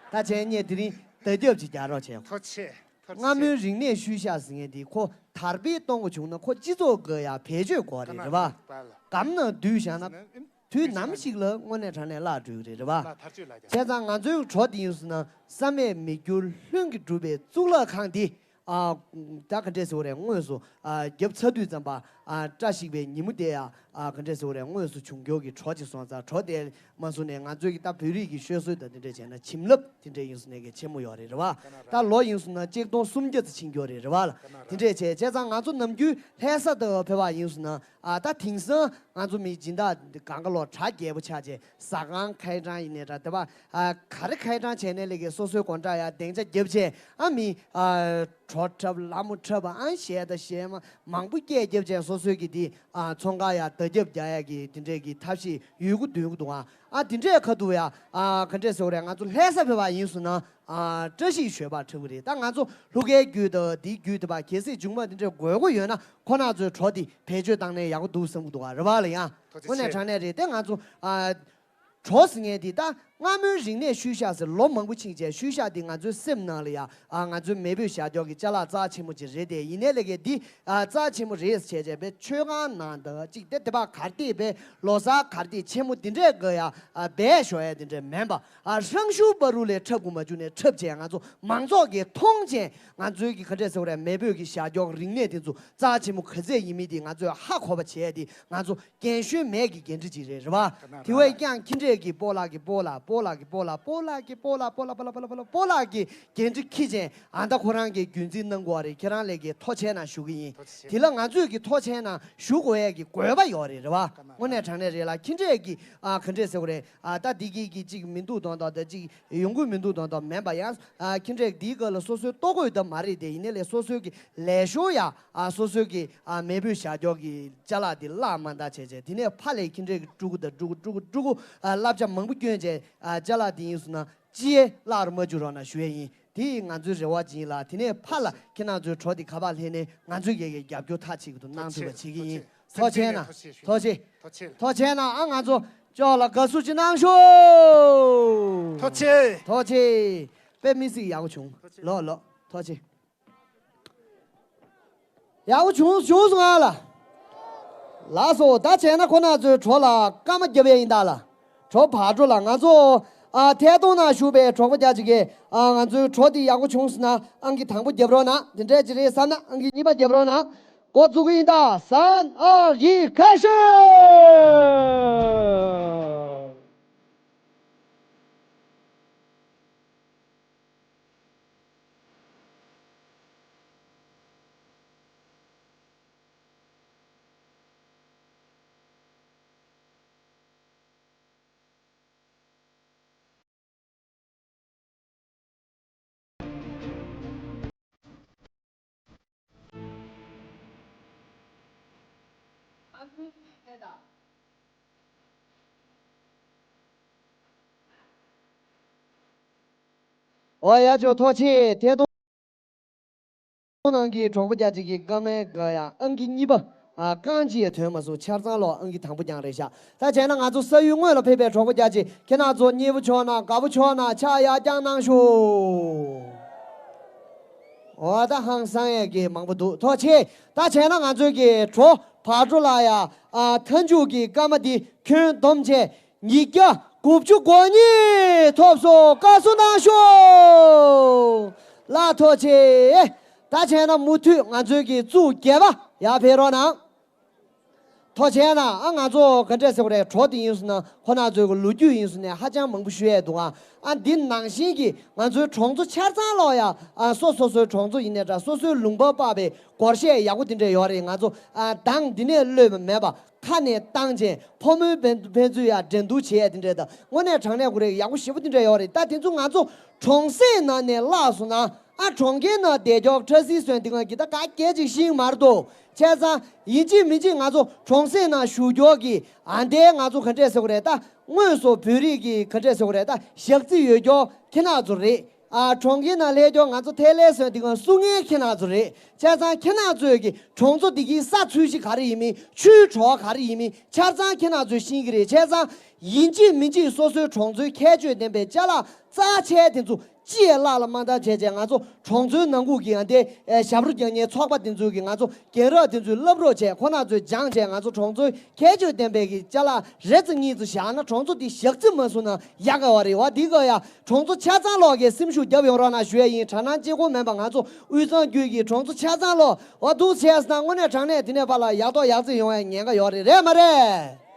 ད་བྱས་ངས་དེ་རིང་བརྡ་ཁྱབ་ཅིག་རྒྱག་རོགས་བྱས། ཐུགས་རྗེ་ཆེ། ཐུགས་རྗེ་ཆེ། སྔ་མོའི་རིག་གནས་ཤུལ་བཞག་ཟེར་མཁན་འདི་ཁོ་དར་སྤེལ་གཏོང་དགོས་བྱུང་ན་ཁོ་སྤྱི་ཚོགས་ཀྱི་ཡ་བེད་སྤྱོད་དགོས་རེད། རེད་པ། གམ་ནང་བསྡུས་བཞག་ན། དུས་ནམ་ཞིག་ལ་དངོས་གནས་དྲང་གནས་བརླག་འགྲོ་གི་རེད། རེད་པ། བྱས་ཙང་ང་ཚོའི་བྲོ་འདི་ཡིན་སོང་ན་བསམ་ཡས་མི་འགྱུར་ལྷུན་གྱིས་གྲུབ་པའི་གཙུག་ལག་ཁང་འདི། ཨ། ད་ག་འདྲས་ཟེར་བ་རེད། དངོས་སུ། ཨ། བརྒྱབ་ཚར་དུས་ཙམ་པ། ཨ། བཀྲ་ཤིས་པའི་ཉིན་མོ་དེ་ཡ། ཨ། ག་འདྲས་ཟེར་བ་རེད། དངོས་སུ་བྱུང་འགྱུར་གྱི་བྲོ་ཅིག་སོང་ཙང་བྲོ་དེ་མ་སོང་ནས་ང་ཚོའི་གི་ད་བོད་རིགས་ཀྱི་ཤོད་སྲོལ་དང་དེ་འདྲས་བྱས་ན་བྱིན་རླབས་དེ་འདྲས་ཡིན་སོང་ནས་གི་ཆེན་མོ་ཡོད་རེད། རེད་པ། ད་ལོ་ཡིན་སོང་ན་གཅིག་སྟོང་སུམ་བརྒྱ་ཙམ་ཕྱིན་འགྱུར་རེད། རེད་པ། དེ་འདྲས་བྱས་བྱས་ཙང་ང་ཚོ་ནམ་རྒྱུན་ལྷ་ས་དུ་ཕེབས་པ་ཡིན་སོང་ན། ཨ། ད་དེང་སང་ང་ཚོ་མི་སྦྱིན་བདག་གང་ག་ལོ་གྲ་རྒྱས་པོ་ཆགས་བྱས་ཟ་ཁང་ཁ་ཡི་གྲངས་ཡིན་ནའི་འདྲ། དེ་པ། ཨ། ག་རེ་ཁ་ཡི་གྲངས་བྱས་ནའི་ལས་ཀའི་སོ་སོའི་སྒོ་འགྲམ་ཡ་སྡིངས་ཆ་བརྒྱབ་བྱས། ཨ། མི། ཨ། འབྲོག་འཁྲབ་ལ་མོ་འཁྲབ་ཨང་གཞས་དང་གཞས་མ་མང་པོ་སྐད་རྒྱབ་བྱས་སོ་སོའི་གི་དེ་ཨ་ཚོང་ཁང་ཡ་བརྡ་རྒྱབ་རྒྱག་ཡ་གི་དེ་འདྲས་གི་ཐབས་ཤེས་ཡོད་གི་འདུག་གི་འདུག་ཨ། ཨ་དེ་འདྲས་ཁ་ཐུག་ཡ་ཨ་ག་འདྲས་ཟེར་བ་རེད། ང་ཚོ་ལྷ་ས་ཕེབས་པ་ཡིན་སོང་ན་ཨ་བཀྲ་ཤིས་ཞོལ་པར་འཁྲབ་གི་རེད། ད་ང་ཚོ་ལྷོ་ཁའི་རྒྱུད་དང་དེའི་རྒྱུད་དེ་བ་གལ་སྲིད་མཇུག་མ་དེ་འདྲས་དགོས་མཁོ་ཡོད་ན་ཁོ་ན་ཚོའི་བྲོ་དེ་བེད་སྤྱོད་བཏང་ན་ཡག་པོ་འདུག་བསམ་གི་འདུག་ཨ། རེད་བ་ལ་ཡ། ཐུགས་རྗེ་དངོས་གནས་ཆེ། དྲང་གནས་རེད། དེ་ང་ཚོ་ཨ། བྲོ་ཟེར་མཁན་དེ་ད་སྔ་མོའི་རིག་གནས་ཤུལ་བཞག་ཟེར་ལོ་མང་པོ་ཕྱིན་རྗེས་ཤུལ་བཞག་དེ་ང་ཚོའི་སེམས་ནང་ལ་ཡ་ཨ་ང་ཚོའི་མེས་པོས་བཞག་ཀྱོག་གི་ཅ་ལག་རྩ་ཆེན་མོ་ཅིག་རེད། དེ་ཡིན་ནའི་ལས་ཀའི་འདི་ཨ་རྩ་ཆེན་མོ་རེད་ཟེར་བྱས་བྱས་པའི་མཆོད་ཁང་ནང་དང་གཅིག་དེ་དེ་བ་གར་སྟེགས་པའི་ལོ་གསར་གར་སྟེགས་ཆེན་མོ་འདི་འདྲས་གི་ཡ་ཨ་སྦས་ཞོག་ཡ་དེ་འདྲས་མིན་པ་ཨ་ཧྲང་ཤུ་པ་རུ་ལས་འཁྲབ་དགོས་མ་བྱུང་ནས་འཁྲབ་བྱས་ང་ཚོ་མང་ཚོགས་ཀྱིས་མཐོང་བྱས་ང་ཚོའི་གི་ག་འདྲས་ཟེར་བ་རེད། མེས་པོས་གི་བཞག་ཀྱོག་རིག་གནས་དེ་ཚོ་རྩ་ཆེན་མོ་ག་ཚད་ཡིན་མིན་དེ་ང་ཚོས་ཧ་གོ་བ་བྱས་ཡ་དེ་ང་ཚོ། རྒན་གཞོན་མེད་ཀྱི་འགན་འཁྲི་ཅིག་རེད། རེད་བ། དེ་བས་ཀྱང་ཁྱི་འདྲས་ཀྱི་སྤོ་ལགས་ཀྱི་སྤོ་ལགས་སྤོ་ལགས་ཀྱི་སྤོ་ལགས་སྤོ་ལགས་ཀྱི་སྤོ་ལགས་སྤོ་ལགས་སྤོ་ལགས་སྤོ་ལགས་སྤོ་ལགས་སྤོ་ལགས་ཀྱི་འགན་འཁྲི་འཁྱེར་བྱས་ཨ་ད་ཁོ་རང་གི་རྒྱུན་འཛིན་གནང་དགོས་པ་རེད། ཁྱེད་རང་ལས་ཀའི་ཐོག་མཆན་ནང་ཞུ་གི་ཡིན། དེ་ལ་ང་ཚོས་ཀྱི་ཐོག་མཆན་ནང་ཞུ་དགོས་ཡས་ཀྱི་དགོས་པ་ཡོད་རེད། རེད་བ། དངོས་གནས་དྲང་གནས་རེད་ལ་ཁྱི་འདྲས་ཀྱི་ཨ་ག་འདྲས་ཟེར་དགོས་རེད། ཨ་ད་འདི་གི་གི་གཅིག་མི་འདུག་དོན་དག་ད་གཅིག་ཡོང་གི་མི་འདུག་དོན་དག་མིན་པ་ཡང་ཨ་ཁྱི་འདྲས་འདིའི་སྐབས་ལ་སོ་སོའི་ལྟོ་གོས་ད་མ་རེད། དེ་ཡིན་ནའི་ལས་སོ་སོའི་གི་ལས་ཞོར་ཡ་ཨ་སོ་སོའི་གི་ཨ་མེས་པོས་བཞག་ཀྱོག་གི་ཅ་ལག་དེ་བརླག་མ་ད་བྱས་བྱས་དེ་ནས་ཕ་ལས་ཁྱི་འདྲས་ཀྱི་ཕྲུ་གུ་དང་ཕྲུ་གུ་ཕྲུ་གུ་ཕྲུ་གུ་ཨ་བསླབ་བྱ་མང་པོ་བསྐྱོན་བྱས་ཨ་ཅ་ལག་དེ་ཡིན་སོང་ན་ཅི་ཡེ་བརླག་རུ་མ་འཇུག་རོགས་གནང་ཞུ་ཡས་ཡིན། དེ་ཡིས་ང་ཚོའི་རེ་བ་ཅིག་ཡིན་ལ་དེ་ནས་ཕ་ལ་ཁྱེད་རང་ཚོའི་བྲོ་དེ་ག་པར་སླེབས་ནས་ང་ཚོས་ཡ་གི་རྒྱབ་སྐྱོར་མཐའ་གཅིག་ཏུ་གནང་ཐུབ་པ་བྱེད་ཀྱི་ཡིན། ཐུགས་རྗེ་ཆེ། ཐུགས་རྗེ་ཆེ། ཐུགས་རྗེ་ཆེ། ཐུགས་རྗེ་ཆེ། ཐུགས་རྗེ་ཆེ། ཐུགས་རྗེ་ཆེ་གནང་། ཨ་ང་ཚོ་ཅོག་ལ་དགའ་བསུ་ཅིག་གནང་ཤོག་ཐུགས་རྗེ་ཆེ། ཐུགས་རྗེ་ཆེ། དཔེ་མི་སྲིད་ཡག་པོ་བྱུང་། ལོ་ལོ་ཐུགས་རྗེ་ཆེ། ཡག་པོ་བྱུང་བྱུང་སོང་ང་ལ། ལགས་སོ། ད་བྱས་ན་ཁོ་ན་ཚོའི་བྲོ་ལ་སྐར་མ་བརྒྱབ་ཡས་ཡིན་ད་ལ། བྲོ་བག་དྲོ་ལ་ང་ཚོ་ཨ་ཐད་གཏོང་ནང་བཞུགས་པའི་གྲོགས་པོ་རྒྱ་ཅིག་གིས་ཨ་ང་ཚོའི་བྲོ་འདི་ཡག་པོ་བྱུང་སོང་ན་ཨང་ཀི་དང་པོ་བརྒྱབ་རོགས་གནང་། དེ་འདྲས་ཅིག་རེད་བསམ་ན་ཨང་ཀི་གཉིས་པ་བརྒྱབ་རོགས་གནང་། འགོ་འཛུགས་ཀྱི་ཡིན་ད། ཟན་ཨ་ཡི་ཁ་ཤོད། ཨོ་ཡ་ཅོ་ཐོག་ཆེ་ཐད་གཏོང་ནང་གི་གྲོགས་པོ་རྒྱ་ཅིག་གི་བཀའ་མའི་བཀའ་ཡང་ཨང་ཀི་གཉིས་པ། ཨ་རྐང་གཅིག་ཡང་ཐོན་མ་སོང་། ཆ་ཚང་ལོ་ཨང་ཀི་དང་པོ་རྐྱང་རེད་ཤག་ད་བྱས་ན་ང་ཚོ་ས་ཡུལ་དངོས་ལ་ཕེབས་པའི་གྲོགས་པོ་རྒྱ་ཅིག་ཁྱེད་རང་ཚོ་མཉེས་པོ་ཆོག་ན་དགའ་པོ་ཆོག་ན་ཕྱག་ཡར་རྐྱང་གནང་ཤོག་ཨོ་ད་ཧང་སང་ཡས་ཀྱི་མང་པོ་འདུག་ཐོག་ཆེ། ད་བྱས་ན་ང་ཚོའི་གི་གྲོ་བག་གྲོ་ལ་ཡ་ཨ་མཐའ་མཇུག་གི་སྐར་མ་འདི་ཁྱོན་བསྡོམས་བྱས། ཉིས་བརྒྱ་དགུ་བཅུ་གོ་གཉིས་ཐོབ་སོང་། བཀའ་གསུང་གནང་ཤོག་ལ་ཐོག་ཆེ། ད་བྱས་ན་མུ་མཐུད་ང་ཚོའི་གི་གཙུག་བརྒྱད་པ་ཡར་ཕེབས་རོགས་གནང་། ཐོག་ཆེ་ན་ཨ་ང་ཚོ་ག་འདྲས་ཟེར་བ་རེད། གྲོགས་དེ་ཡིན་སོང་ན་ཁོ་ན་ཚོའི་གི་ལོ་རྒྱུས་ཡིན་སོང་ནས་ཧ་ཅང་མང་པོ་ཞུ་ཡས་འདུག་ཨ་ཨ་འདི་ནང་བཞིན་གི་ང་ཚོའི་གྲོང་ཚོ་ཆ་ཚང་ལོག་ཡ་ཨ་སོ་སོ་སོའི་གྲོང་ཚོ་ཡིན་ནའི་འདྲ་སོ་སོའི་ལུང་པ་པགས་པའི་སྒོར་གཞས་ཡག་པོ་དེ་འདྲས་ཡོད་རེད། ང་ཚོ་ཨ་མདང་འདི་ནས་གློད་པ་མེད་པ། ཁ་ནས་བཏང་བྱས་ཕོ་མོའི་ཕན་ཕན་ཚུན་ཡ་འགྲན་བསྡུར་བྱེད་ཡ་དེ་འདྲས་དང་དངོས་གནས་དྲང་གནས་ཁོ་རེ་ཡག་པོ་ཞེ་པོ་དེ་འདྲས་ཡོད་རེད། ད་དེ་ཚོ་ང་ཚོ་གྲོང་གསེབ་ནང་ནས་བརླག་སོང་ན་ཨ་གྲོང་ཁྱེར་ནང་བསྡད་ཀྱོག་ཁྲ་སིལ་སོན་དེ་གང་གི་ད་ག་སྐད་ཅིག་ཤེས་མ་རེད་དོ། བྱས་ཙང་ཡིན་གཅིག་མིན་གཅིག་ང་ཚོ་གྲོང་གསེབ་ནང་བཞུགས་ཀྱོག་གི་ཨ་འདས་ང་ཚོ་ག་འདྲས་ཟེར་དགོས་རེད། ད་དངོས་སུ་བོད་རིགས་ཀྱི་ག་འདྲས་ཟེར་དགོས་རེད། ད་ཞག་རྩི་ཡོད་ཀྱོག་ཁྱེད་རང་ཚོ་རེད། ཨ་གྲོང་ཁྱེར་ནང་སླེབས་ཀྱོག་ང་ཚོ་ཐལ་ལེ་སོན་དེ་གང་སུ་ངའི་ཁྱེད་རང་ཚོ་རེད། བྱས་ཙང་ཁྱེད་རང་ཚོས་ཀྱི་གྲོང་ཚོ་འདི་གི་ས་ཚུལ་གཞི་ག་རེ་ཡིན་མིན་ཆུའི་བྲོ་བ་ག་རེ་ཡིན་མིན་ཆ་ཚང་ཁྱེད་རང་ཚོས་ཤེས་ཀྱི་རེད། བྱས་ཙང་ཡིན་གཅིག་མིན་གཅིག་སོ་སོའི་གྲོང་ཚོའི་ཁྱད་ཆོས་ལྡན་པའི་ཅ་ལག་རྩ་ཆེ་དེ་ཚོ་ཅི་ཡས་བརླག་ལ་མ་བཏང་བྱས་བྱས་ང་ཚོ་གྲོང་ཚོའི་ནང་ཁུལ་གྱི་ཡང་དེ་ཞབས་བྲོ་རྒྱག་མཁན་ཚོགས་པ་དེ་ཚོས་ཀྱི་ང་ཚོ་རྒན་རབས་དེ་ཚོས་བསླབ་རོགས་བྱས། ཁོ་རང་ཚོས་སྦྱངས་བྱས་ང་ཚོ་གྲོང་ཚོའི་ཁྱད་ཆོས་ལྡན་པའི་གི་ཅ་ལག་རེ་ཙམ་གཉིས་ཙམ་བཞག་ན་གྲོང་ཚོ་འདི་ཞག་རྩི་མ་སོང་ན་ཡག་ག་བ་རེད་བ། འདི་ག་ཡ་གྲོང་ཚོ་ཆ་ཚང་ལོག་གིས་སེམས་ཤུགས་རྒྱབ་ཡོང་རོགས་གནང་ཞུ་ཡ་ཡིན། དྲ་སྣང་གཅིག་པོ་མིན་པ་ང་ཚོ་དབུས་གཙང་རྒྱུད་ཀྱི་གྲོང་ཚོ་ཆ་ཚང་ལོག་འོ་འདུག་བྱས་ན་དངོས་གནས་དྲང་གནས་དེ་ནས་ཕར་ལ་ཡག་ཐོག་ཡག་བརྩེགས་ཡོང་ཡ་ཉེན་ཁ་ཡོད་རེད། རེད་མ་རེད།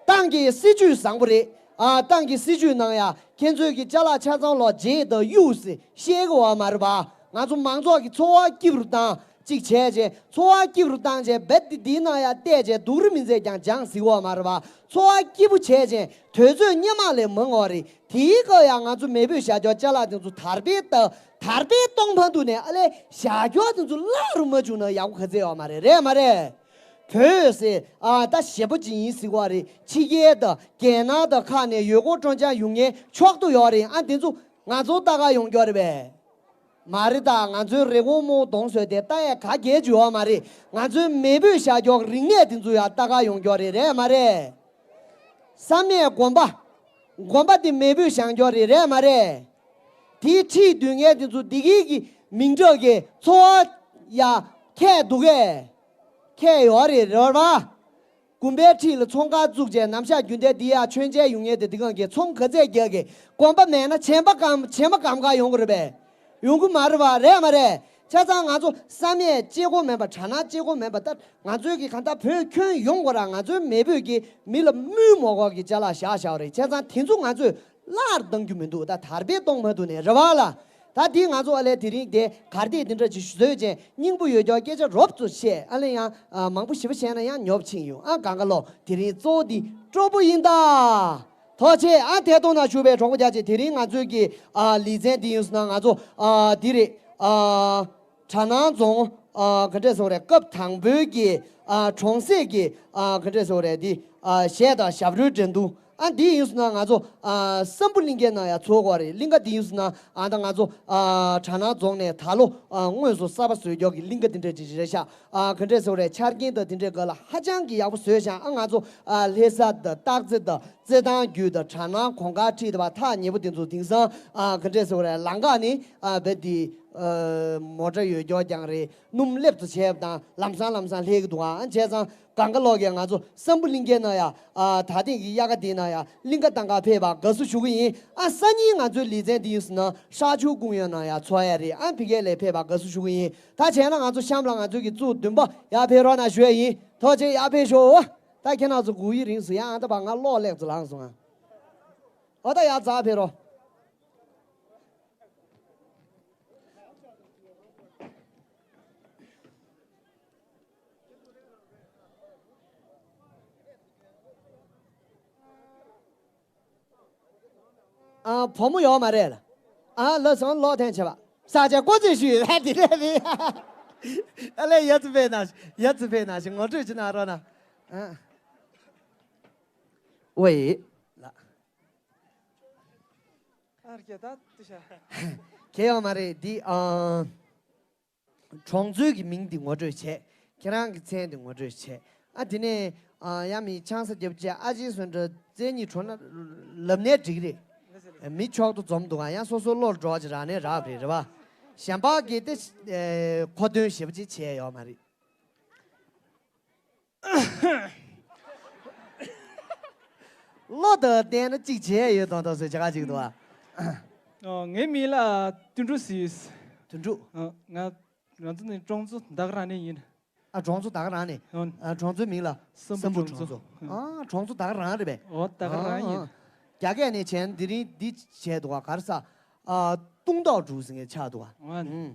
ཏང་གི་སྲིད་ཇུས་བཟང་པོ་རེད། ཨ་ཏང་གི་སྲིད་ཇུས་ནང་ཡ་ཁྱེད་ཚོས་ཀྱི་ཅ་ལག་ཆ་ཚང་ལོག་རྗེས་དང་གཡུག་ཟེར་བཤད་གི་བ་མ་རེད་པ། ང་ཚོ་མང་ཚོགས་ཀྱི་འཚོ་བ་སྐྱིད་པོ་དང་ གཅིག་བྱས་རྗེས་འཚོ་བ་སྐྱིད་རུ་བཏང་རྗེས་རྦད་དེ་འདིའི་ནང་ཡང་བལྟས་རྗེས་སྡུག་རུ་མི་མཛད་ཀྱང་འཇང་ཟིག་འོ་མ་རེད་བ། འཚོ་བ་སྐྱིད་པོ་བྱས་རྗེས་དུས་ཚོད་སྔོན་མ་ལས་མང་འོ་རེད། དེའི་སྐབས་ཡང་ང་ཚོ་མེས་པོས་བཞག་རྒྱུ་ཅ་ལག་དེ་ཚོ་དར་སྤེལ་བཏང་དར་སྤེལ་གཏོང་མ་ཐུབ་ནས་ཨ་ལས་བཞག་རྒྱུ་དེ་ཚོ་བརླག་རུ་མ་བཅུག་ན་ཡག་པོ་ག་ཚད་ཡོད་མ་རེད། རེད་མ་རེད། བོད་ཟེར་ཨ་ད་ཞེ་པོ་ཅིག་ཡིན་ཟིག་བ་རེད། ཕྱི་རྒྱལ་དང་རྒྱལ་ནང་དང་ཁག་ནས་ཡུལ་སྐོར་སྤྲོ་འཆམ་ཡོང་མཁན་མཆོག་ཏུ་ཡོད་རེད། ཨ་དེ་ཚོ་ང་ཚོ་ལྟ་ག་ཡོང་རྒྱུ་རེད་པས། མ་རེད་ད། ང་ཚོའི་རི་བོང་རྨོ་གདོང་བཟོས་ཏེ་ལྟ་ཡས་ག་གལ་ཅིག་ཡོད་མ་རེད། ང་ཚོའི་མེས་པོས་བཞག་རྒྱུ་རིག་གནས་དེ་ཚོ་ཡང་ལྟ་ག་ཡོང་རྒྱུ་རེད། རེད་མ་རེད། བསམ་ཡས་དགོན་པ། དགོན་པ་དེ་མེས་པོས་བཞེངས་རྒྱུ་རེད། རེད་མ་རེད། དེའི་འཁྲིས་སྡོད་མཁན་དེ་ཚོ་བདེ་སྐྱིད་ཀྱི་མིང་གྲགས་ཀྱི་འཚོ་བ་ཡ་ཁྱད་འདུག་གས། ཁྱད་ཡོད་རེད། རེད་བ། དགོན་པའི་འཁྲིས་ལ་ཚོང་ཁང་བཙུགས་རྗེས་ནམ་ཞག་རྒྱུན་ལྡན་འདི་ཡ་མཆོད་མཇལ་ཡོང་མཁན་དེ་འདི་གང་གི་ཚོང་ག་ཚད་རྒྱག་གི། དགོན་པ་མེད་ན་བྱེ་མ་སྐམ་བྱེ་མ་སྐམ་ག་ཡོང་གི་རེད་པས། ཡོང་གི་མ་རེད་བ། རེད་མ་རེད། བྱས་ཙང་ང་ཚོ་བསམ་ཡས་སྐྱེ་སྒོ་མེད་པ་གྲ་ནང་སྐྱེ་སྒོ་མེད་པ་ད་ང་ཚོའི་གི་གང་ལྟར་བོད་ཁྱོན་ཡོངས་སྐོར་ར་ང་ཚོའི་མེས་པོས་གི་མི་ལ་དམུས་མོ་གོ་གི་ཅ་ལག་བཞག་བཞག་རེད། བྱས་ཙང་དེ་ཚོ་ང་ཚོས་སླར་གཏང་རྒྱུ་མི་འདུག་ད་དར་སྤེལ་གཏོང་མ་ཐུབ་ནས་རེད་བ་ལ། ད་འདི་ང་ཚོ་ཨ་ལས་དེ་རིང་དེ་གར་སྟེགས་འདི་འདྲ་ཅིག་བཟོས་རྗེས་སྙིང་པོ་ཡོད་ཀྱང་སྐད་ཆ་རོབ་ཙམ་བཤད། ཨ་ལས་ཡང་མང་པོ་ཞེ་པོ་བཤད་ན་ཡང་ཉོབ་ཕྱིན་ཡོང་། ཨ་གང་ག་ལོ་དེ་རིང་གཙོ་བོ་འདི་སྤྲོ་པོ་ཡིན་ད། ཐུགས་རྗེ་ཆེ། ཨ་ཐད་གཏོང་ནང་ཞུགས་པའི་གྲོགས་པོ་རྒྱ་ཆེ། དེ་རིང་ང་ཚོའི་གི་ཨ་ལེ་ཚན་འདི་ཡིན་སོང་ན་ང་ཚོ་ཨ་འདི་རེད། ཨ་གྲ་ནང་རྫོང་ཨ་ག་འདྲས་ཟེར་དགོས་རེད། སྐབས་དང་པོའི་གི་ཨ་གྲོང་གསེབ་ཀྱི་ཨ་ག་འདྲས་ཟེར་དགོས་རེད། འདི་ཨ་གཞས་དང་ཞབས་བྲོའི་འགྲན་བསྡུར། ཨ་འདི་ཡིན་སོང་ན་ང་ཚོ་ཨ་སམ་བྷོ་གླིང་ཁའི་ནང་ཡང་ཚོགས་དགོས་རེད། གླིང་ག་འདི་ཡིན་སོང་ན་ཨ་ད་ང་ཚོ་ཨ་གྲ་ནང་རྫོང་ནས་ད་ལོ་ཨ་དངོས་སུ་གསར་པ་བཟོས་རྒྱུ་གི་གླིང་ག་འདི་འདྲས་ཅིག་རེད་ཤག་ཨ་ག་འདྲས་ཟེར་དགོས་རེད། ཆ་རྐྱེན་དང་འདི་འདྲས་སྒང་ལ་ཧ་ཅང་གི་ཡག་པོ་བཟོས་ཤག་ཨ་ང་ཚོ་ཨ་ལྷ་ས་དང་སྟག་རྩེ་དང་རྩེད་ཐང་བརྒྱུད་དང་གྲ་ནང་གོང་དཀར་ཁྲིད་དང་བ་ཐག་ཉེ་པོ་དེ་ཚོ་དེང་སང་ཨ་ག་འདྲས་ཟེར་དགོས་རེད། ལམ་ཁ་ནི་ཨ་རྦད་དེ་ཨ་མོ་ཊ་ཡོད་རྒྱུ་རྐྱང་རེད། སྣུམ་སླེབས་ཚོ་བྱས་པ་དང་ལམ་སང་ལམ་སང་སླེབས་ཀྱི་འདུག་ཨ་བྱས་ཙང་གང་ག་ལོག་གིས་ང་ཚོ་སམ་བྷོ་གླིང་ཁའི་ནང་ཡ་ཨ་ད་ཐེངས་ཀྱི་དབྱར་ཁ་དེའི་ནང་ཡ་གླིང་ག་གཏང་ག་ཕེབས་པ་དགའ་བསུ་ཞུ་གི་ཡིན། ཨ་སང་ཉིན་ང་ཚོའི་ལེ་ཚན་འདི་ཡིན་སོང་ན་ཤར་ཕྱོགས་ཀུང་ཡོན་ནང་ཡ་ཚོགས་ཡ་རེད། ཨ་ཕ་གི་ལ་ཕེབས་པ་དགའ་བསུ་ཞུ་གི་ཡིན། ད་བྱས་ན་ང་ཚོ་གཤམ་ལ་ང་ཚོའི་གི་གཙོ་བོ་བདུན་པ་ཡར་ཕེབས་རོགས་གནང་ཞུ་ཡ་ཡིན། ཐུགས་རྗེ་ཆེ། ཡར་ཕེབས་ཤོག་ད་ཁྱེད་རང་ཚོ་སྒུག་ཡི་རིང་སོང་། ཡང་ཨ་ད་བ་ང་གློག་ཀླད་ཚོ་ལངས་སོང་ཨ། འོ་ད་ཡར་འཛེགས་ཕེབས་རོགས། ཨ་བུ་མོ་ཡོད་མ་རེད་ལ། ཨ་ལགས་སོ། ལོག་འཐེན་བྱེད་པ། ས་ཆ་བཀོད་ཚོད་ཞུས་ལ་དེ་རེད་རེད། ཨ་ལས་ཡ་ཙི་ཕེ་ན་ཡ་ཙི་ཕེ་ན་ཞིག་ངོ་སྤྲོད་ཅི་ན་རོ་ན། ཨ་ཝེ་ལ། ཨ་རྒྱ་ད་དུ་ཤ། གལ་ཡོད་མ་རེད་འདི་ཨ། གྲོང་ཚོའི་གི་མིང་འདི་ངོ་སྤྲོད་བྱས། ཁྱེད་རང་གི་མཚན་འདི་ངོ་སྤྲོད་བྱས། ཨ་དེ་ནས་ཨ་ཡ་མི་ཆང་ས་རྒྱབ་བྱས་ཨ་ཅེ་སོན་འདྲ་རྩེ་གཉིས་གྲོ་ན་ལབ་ནའི་འགྲིག་རེད། མི་མཆོག་ཏུ་འཛོམས་འདུག་ཨ་ཡ་སོ་སོ་བློར་འགྲོ་བ་ཅིག་རག་ནའི་རག་རེད་རེད་བ། གཞན་པ་གི་དེ་མཁོ་འདོན་ཞེ་པོ་ཅིག་བྱས་ཡོད་མ་རེད། བློ་དང་ལྡན་ན་གཅིག་བྱས་ཡོད་དང་དང་ཟེར་བྱ་ག་ཅིག་འདུག་ཨ། ཨོ་ངའི་མིང་ལ་དོན་གྲུབ་ཟེར། དོན་གྲུབ། ཨ་ང་ང་ཚོ་ནི་གྲོང་ཚོ་ད་ག་རང་ནས་ཡིན། ཨ་གྲོང་ཚོ་ད་ག་རང་ནས། ཨོ། ཨ་གྲོང་ཚོའི་མིང་ལ་བསམ་བུ་བསམ་བུ་གྲོང་ཚོ། གྲོང་ཚོ། ཨ་གྲོང་ཚོ་ད་ག་རང་རེད་པས། ཨོ་ད་ག་རང་ཡིན། ཨ་རྒྱ་སྐད་ནས་བྱས་ན་འདི་རིང་འདི་བྱས་འདུག་ག་ག་རེ་ཟ། ཨ་ཏུང་ཏོག་ཀྲུའུ་ཟེར་མཁན་ཆགས་འདུག་ག་ཨ་ནི།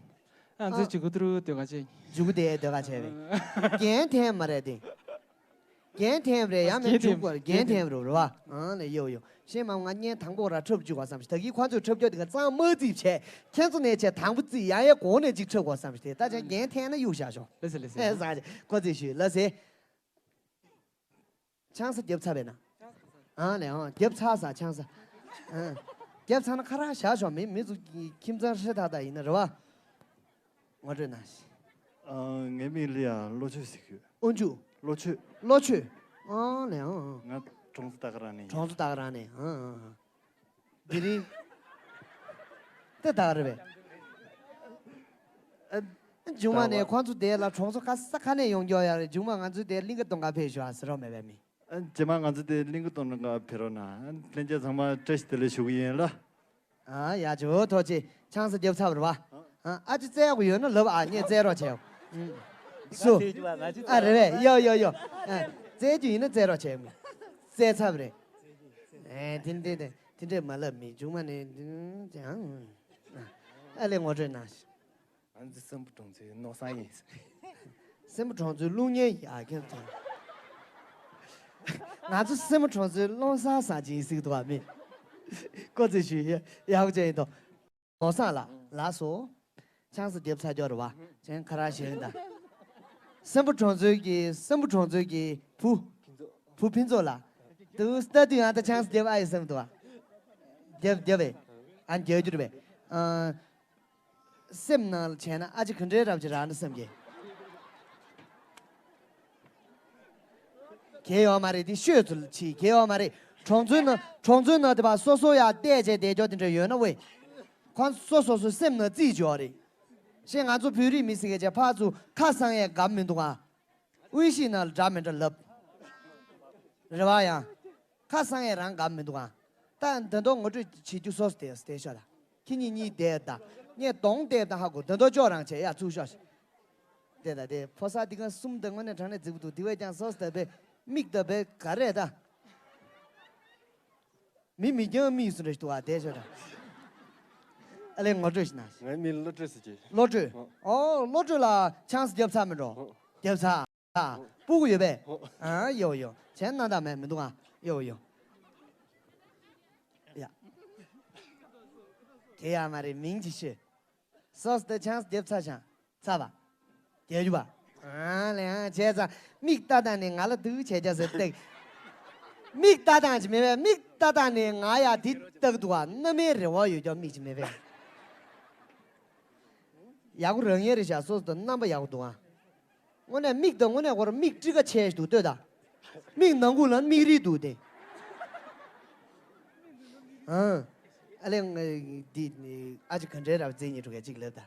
ཨ་ཨ་ཙི་ཅི་གུ་ཏུ་རུ་ཏོ་ག་ཅེ། ཇུ་གུ་དེ་ཏོ་ག་ཅེ་རེད། རྒན་ཐེན་མ་རེད་དེ། རྒན་ཐེན་རེད་ཡ་མེད་རྒན་ཐེན་ཇུ་གུ་རེད། རྒན་ཐེན་རེད་རེད་བ། ཨ་ནི་ཡོ་ཡོ་ཤེས་མ་ང་བརྙན་དང་པོ་ར་འཁྲབ་བཅུག་ག་བསམ་ཞིག་ད་གིན་ཁོ་ཚོས་འཁྲབ་རྒྱུ་དེ་ག་གཙང་མ་རྩིས་བྱས་ཁྱེད་ཚོ་ནས་བྱས་དང་པོ་རྩིས་ཡང་ཡང་གོང་ནས་ཅིག་འཁྲབ་དགོས་བསམ་ཞིག་དེ་ད་ཅང་རྒན་ཐེན་ན་གཡུག་བཞག་ཤོག་ལེ་སེ་ལེ་སེ། ཨེ་ཟ་ཁོ་ཚོས་ཞུས་ལ་སེ། ཆང་ས་རྒྱབ་ཚར་བས་ན། ཨ་ལས་ཨང་རྒྱབ་ཚར་ས་ཆང་ས། ཨ། རྒྱབ་ཚར་ན་ཁ་རག་བཞག་ཤོག་མི་མི་ཚོ་ཁྱིམ་ཚང་ཧྲི་ཐག་ཐག་ཡིན་ན་རེད་བ། ངོ་སྤྲོད་གནང་ཞིག་ཨ། ངའི་མིང་ལ་ཡ་བློ་ཆོས་ཟེར་གྱི་ཡོད། དབོན་ཕྱུག །བློ་ཆོས། བློ་ཆོས། ཨ་ལས་ཨང་ཨང་། ང་གྲོང་ཚོ་ད་ག་རང་ནས་ཡིན། གྲོང་ཚོ་ད་ག་རང་ནས་ཨང་ཨང་ཨང་། དེ་རིང་། དེ་ད་ག་རེད་པས། ཨ། མཇུག་མ་ནས་ཁོང་ཚོ་དེ་ལ་གྲོང་ཚོ་ག་ས་ག་ནས་ཡོང་རྒྱུ་ཡ་རེད། མཇུག་མ་ང་ཚོ་དེ་གླིང་ག་གཏོང་ག་ཕེབས་ཤོག་ཨ་ཟེར་རོགས་མེད་པས་མི། ཨ། རྗེས་མ་ང་ཚོ་དེ་གླིང་ག་གཏོང་ག་ཕེབས་རོགས་གནང་། ལྷན་རྒྱས་ཚང་མ་བཀྲ་ཤིས་བདེ་ལེགས་ཞུ་གི་ཡིན་ལ། ཨ་ཡ་ཇོ་ཐོ་ཆེ་ཆང་ས་རྒྱབ་ཚར་བ་རེད་བ། ཨ་ཨ་ཅི་བཙལ་དགོས་ཡོད་ན་ལབ་ཨ་ངས་བཙལ་རོགས་བྱས། སུ། ཨ་རེད་བས་ཡོ་ཡོ་ཡོ། ཨ་བཙལ་རྒྱུ་ཡིན་ན་བཙལ་རོགས་བྱས། བཙལ་ཚར་བ་རེད། ཨེ་དེ་འདྲས་དེ་འདྲས་མ་ལབ་མི་མཇུག་མ་ནས་ཨ་ལས་ངོ་སྤྲོད་གནང་ཞིག་ང་ཚོ་སྲིན་པོ་གྲོང་ཚོའི་ནོར་བཟང་ཡིན། སྲིན་པོ་གྲོང་ཚོའི་ཀླུ་གཉན་ཡིན། ཨ་ཁྱོད་ཚོ། ང་ཚོ་སྲིན་པོ་གྲོང་ཚོའི་ཀླུ་བཟང་ཟ་ཅིག་ཡིན་ཟིག་འདུག་བ་མི། ཀོ་ཙི་ཞུ་ཡ་ཡག་པོ་ཅན་ཡིན་དོ། ནོར་བཟང་ལ་ལགས་སོ། ཆང་ས་རྒྱབ་ཚར་རྒྱུ་རེད་བ། ཅན་ཁ་ར་ཞེས་ཡིན་ད། སྲིན་པོ་གྲོང་ཚོའི་གི་སྲིན་པོ་གྲོང་ཚོའི་གི་བུ། བུ་ཕུན་ཚོགས་ལ། དུ་ལྟ་དུས་ཡང་ད་ཆང་ས་རྒྱབ་ཨ་ཡི་སེམས་འདུག་བ། རྒྱབ་རྒྱབ་པས། ཨ་རྒྱབ་རྒྱུ་རེད་པས། ཨ། སེམས་ནང་ལ་བྱས་ན་ཨ་ཅེ་ག་འདྲའི་རབ་ཅིག་རག་ན་བསམ་གྱི། གལ་ཡོད་མ་རེད་དེ་ཤོད་ཚུལ་ཆེ་གལ་ཡོད་མ་རེད། གྲོང་ཚོའི་ནང་གྲོང་ཚོའི་ནང་དེ་བ་སོ་སོ་ཡ་བལྟས་བྱས་བསྡད་ཀྱོག་དེ་འདྲ་ཡོད་ན་ཝེ། ཁོང་སོ་སོ་སོ་སེམས་ནང་རྩིས་ཀྱི་ཡོད་རེད། ཞེས་ང་ཚོ་བོད་རིགས་མི་སེར་གྱི་ཕར་ཚུར་ཁ་གསང་ཡས་དགའ་མི་འདུག་ཨ། དབུས་གཞིས་ནང་ལ་འདྲ་མི་འདྲ་ལབ། རེ་བ་ཡང་། ཁ་གསང་ཡས་རང་དགའ་མི་འདུག་ཨ། ད་འདི་འདོག་ངོ་སྤྲོད་བྱེད་རྒྱུ་སོ་སོ་དེ་དེ་ཤོད་ད། ཁྱེད་གཉིས་གཉིས་བསྡད་ད། ངས་གདོང་བལྟས་ད་ཧ་གོ་འདི་འདོག་ཅོག་རང་བྱས་ཡ་ཚུགས་ཤོག་ཤིག་དེ་ད་དེ་ཕོ་གསར་འདི་ག་གསུམ་ད་དངོས་གནས་དྲང་གནས་རྫིག་པོ་འདུག་དེ་བས་ཀྱང་སོ་སོ་ད་བས་མིག་ད་བས་ག་རེད་ད། མི་མི་རྒྱང་མི་ཡིས་སུ་རེ་ཞིག་འདུག་ཨ་དེ་ཤོད་ད། ཨ་ལས་ངོ་སྤྲོད་ཤིག་ན། ངའི་མིང་བློ་གྲོས་ཟེར་གྱི། བློ་གྲོས། ཨོ། ཨོ་བློ་གྲོས་ལ་ཆང་ས་རྒྱབ་ཚར་མི་འགྲོ། ཨོ། རྒྱབ་ཚར། ཨ། སྤུ་གུ་ཡོད་པས། ཨོ། ཨ་ཡོ་ཡོ་བྱས་ན་ད་མེད་མི་འདུག་ཨ་ཡོ་ཡོ། ཡ། དེ་ཡ་མ་རེད་མིང་ཅིག་ཤོད། སོ་སོ་དེ་ཆང་ས་རྒྱབ་ཚར་ཤག་ཚར་བ། རྒྱབ་རྒྱུ་བ། ཨ་ལས་ཨ་བྱས་ཙང་མིག་ལྟ་སྟངས་ནི་ང་ལ་སྡུག་བྱས་རྒྱ་ཟེར་ཏེ། མིག་ལྟ་སྟངས་ཅིག་མེད་པས་མིག་ལྟ་སྟངས་ནི་ང་ཡ་དེ་ལྟ་གི་འདུག་ཨ་རྣམ་སྨིན་རེ་བ་ཡོད་ཀྱང་མིག་ཅིག་མེད་པས། ཡག་པོ་རང་ཡལ་རེད་ཤག་སོ་སོ་དང་རྣམ་པ་ཡག་པོ་འདུག་ཨ། དངོས་གནས་མིག་དང་དངོས་གནས་ཁོ་རང་མིག་དཀྲིས་ཀ་ཆེ་ཞིག་འདུག་ལྟོས་དང་། མིག་ནང་ཁུག་ལ་མིག་རིལ་འདུག་སྟེ། ཨང་། ཨ་ལས་ང་འདི་ཨ་ཅེ་ག་འདྲའི་རབ་རྩེ་གཉིས་དྲུག་གས་གཅིག་ལབ་ད།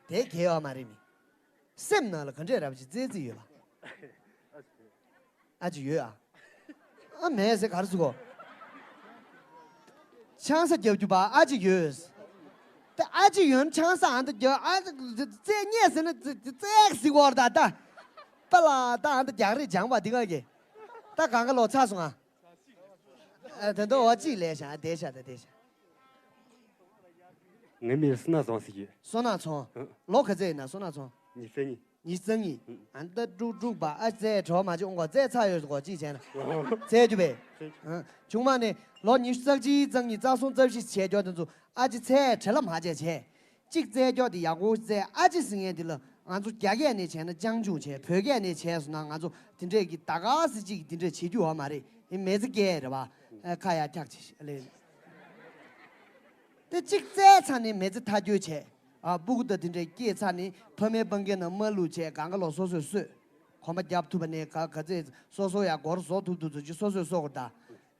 དེ་གལ་ཡོད་མ་རེད་མི། སེམས་ནང་ལ་ག་འདྲའི་རབ་ཅིག་རྩེ་རྩེ་ཡོད་པ། ཨ་ཅེ་ཡོད་ཨ། ཨ་མེད་ཟེར་ག་རེ་ཟེར་གོ། ཆང་ས་རྒྱབ་རྒྱུ་པ་ཨ་ཅེ་ཡོད། ད་ཨ་ཅེ་ཡོད་ན་ཆང་ས་ཨ་ད་རྒྱབ་ཨ་ད་རྩེ་རྙེད་ཟེར་ན་རྩེ་རྩེ་ཟེར་གོ་ད་ད། པ་ལ་ད་ཨ་ད་རྒྱག་རེས་སྦྱངས་པ་འདི་ག་གི། ད་གང་ག་ལོག་ཚར་སོང་ཨ། ཨ་དེ་འདྲ་བ་གཅིག་ལས་བྱ་བསྡད་བྱ་ད་བསྡད་བྱ། ངའི་མིང་བསོད་ནམས་བཟང་ཟེར་གྱི། བསོད་ནམས་བཟང་། ཨ། ལོ་ག་ཚོད་ཡིན་ན་བསོད་ནམས་བཟང་། ཉི་ཤུ་རྩ་གཉིས། ཉི་ཤུ་རྩ་གཉིས། ཨ་ད་དཀྲུག་དཀྲུག་པ་ཨ་རྩེ་བྲོ་མ་བྱུང་གོ་རྩེ་ཚ་ཡོད་གོ་གཅིག་བྱས་ན། ཨ། རྩེ་རྒྱུ་བས། ཨ། ཆུང་མ་ནི་ལོ་ཉི་ཤུ་རྩ་གཅིག་རྩ་གཉིས་རྩ་གསུམ་རྩ་བཞི་བྱས་རྒྱུ་དེ་ཚོ་ཨ་ཅེ་ཚེ་བྲེལ་ལ་མ་བྱས་བྱས། གཅིག་རྩེ་རྒྱུ་དེ་ཡག་པོ་རྩེ་ཨ་ཅེ་ཟིན་ངན་དེ་ལ་ང་ཚོ་རྒྱ་སྐད་ནས་བྱས་ན་སྤྱང་ཆུང་བྱས་བོད་སྐད་ནས་བྱས་སོང་ན་ང་ཚོ་དེ་འདྲས་ཀྱི་ད་ག་སེ་གཅིག་དེ་འདྲས་བྱེད་རྒྱུ་ཡོད་མ་རེད་ཨེ་མི་ཚེ་སྐྱེལ་རེད་བ། ཨེ་ཁ་ཡ་འཁྱག་ཆེ་ལེ། དེ་གཅིག་བཙལ་ཚར་ནས་མི་ཚེ་མཐའ་འཁྱོལ་བྱས། ཨ་སྤུ་གུ་དང་དེ་འདྲས་སྐྱེས་ཚར་ནས་ཕ་མའི་སྤང་ཁའི་ནང་མ་བླུགས་བྱས་གང་ག་ལོག་སོ་སོས་གསོས། གོམ་པ་རྒྱབ་ཐུབ་པ་ནས་ག་ག་ཚད་སོ་སོ་ཡ་སྒོར་བཟོ་ཐུབ་ཐུབ་ཚོ་ཅིག་སོ་སོས་གསོ་དགོས་ད།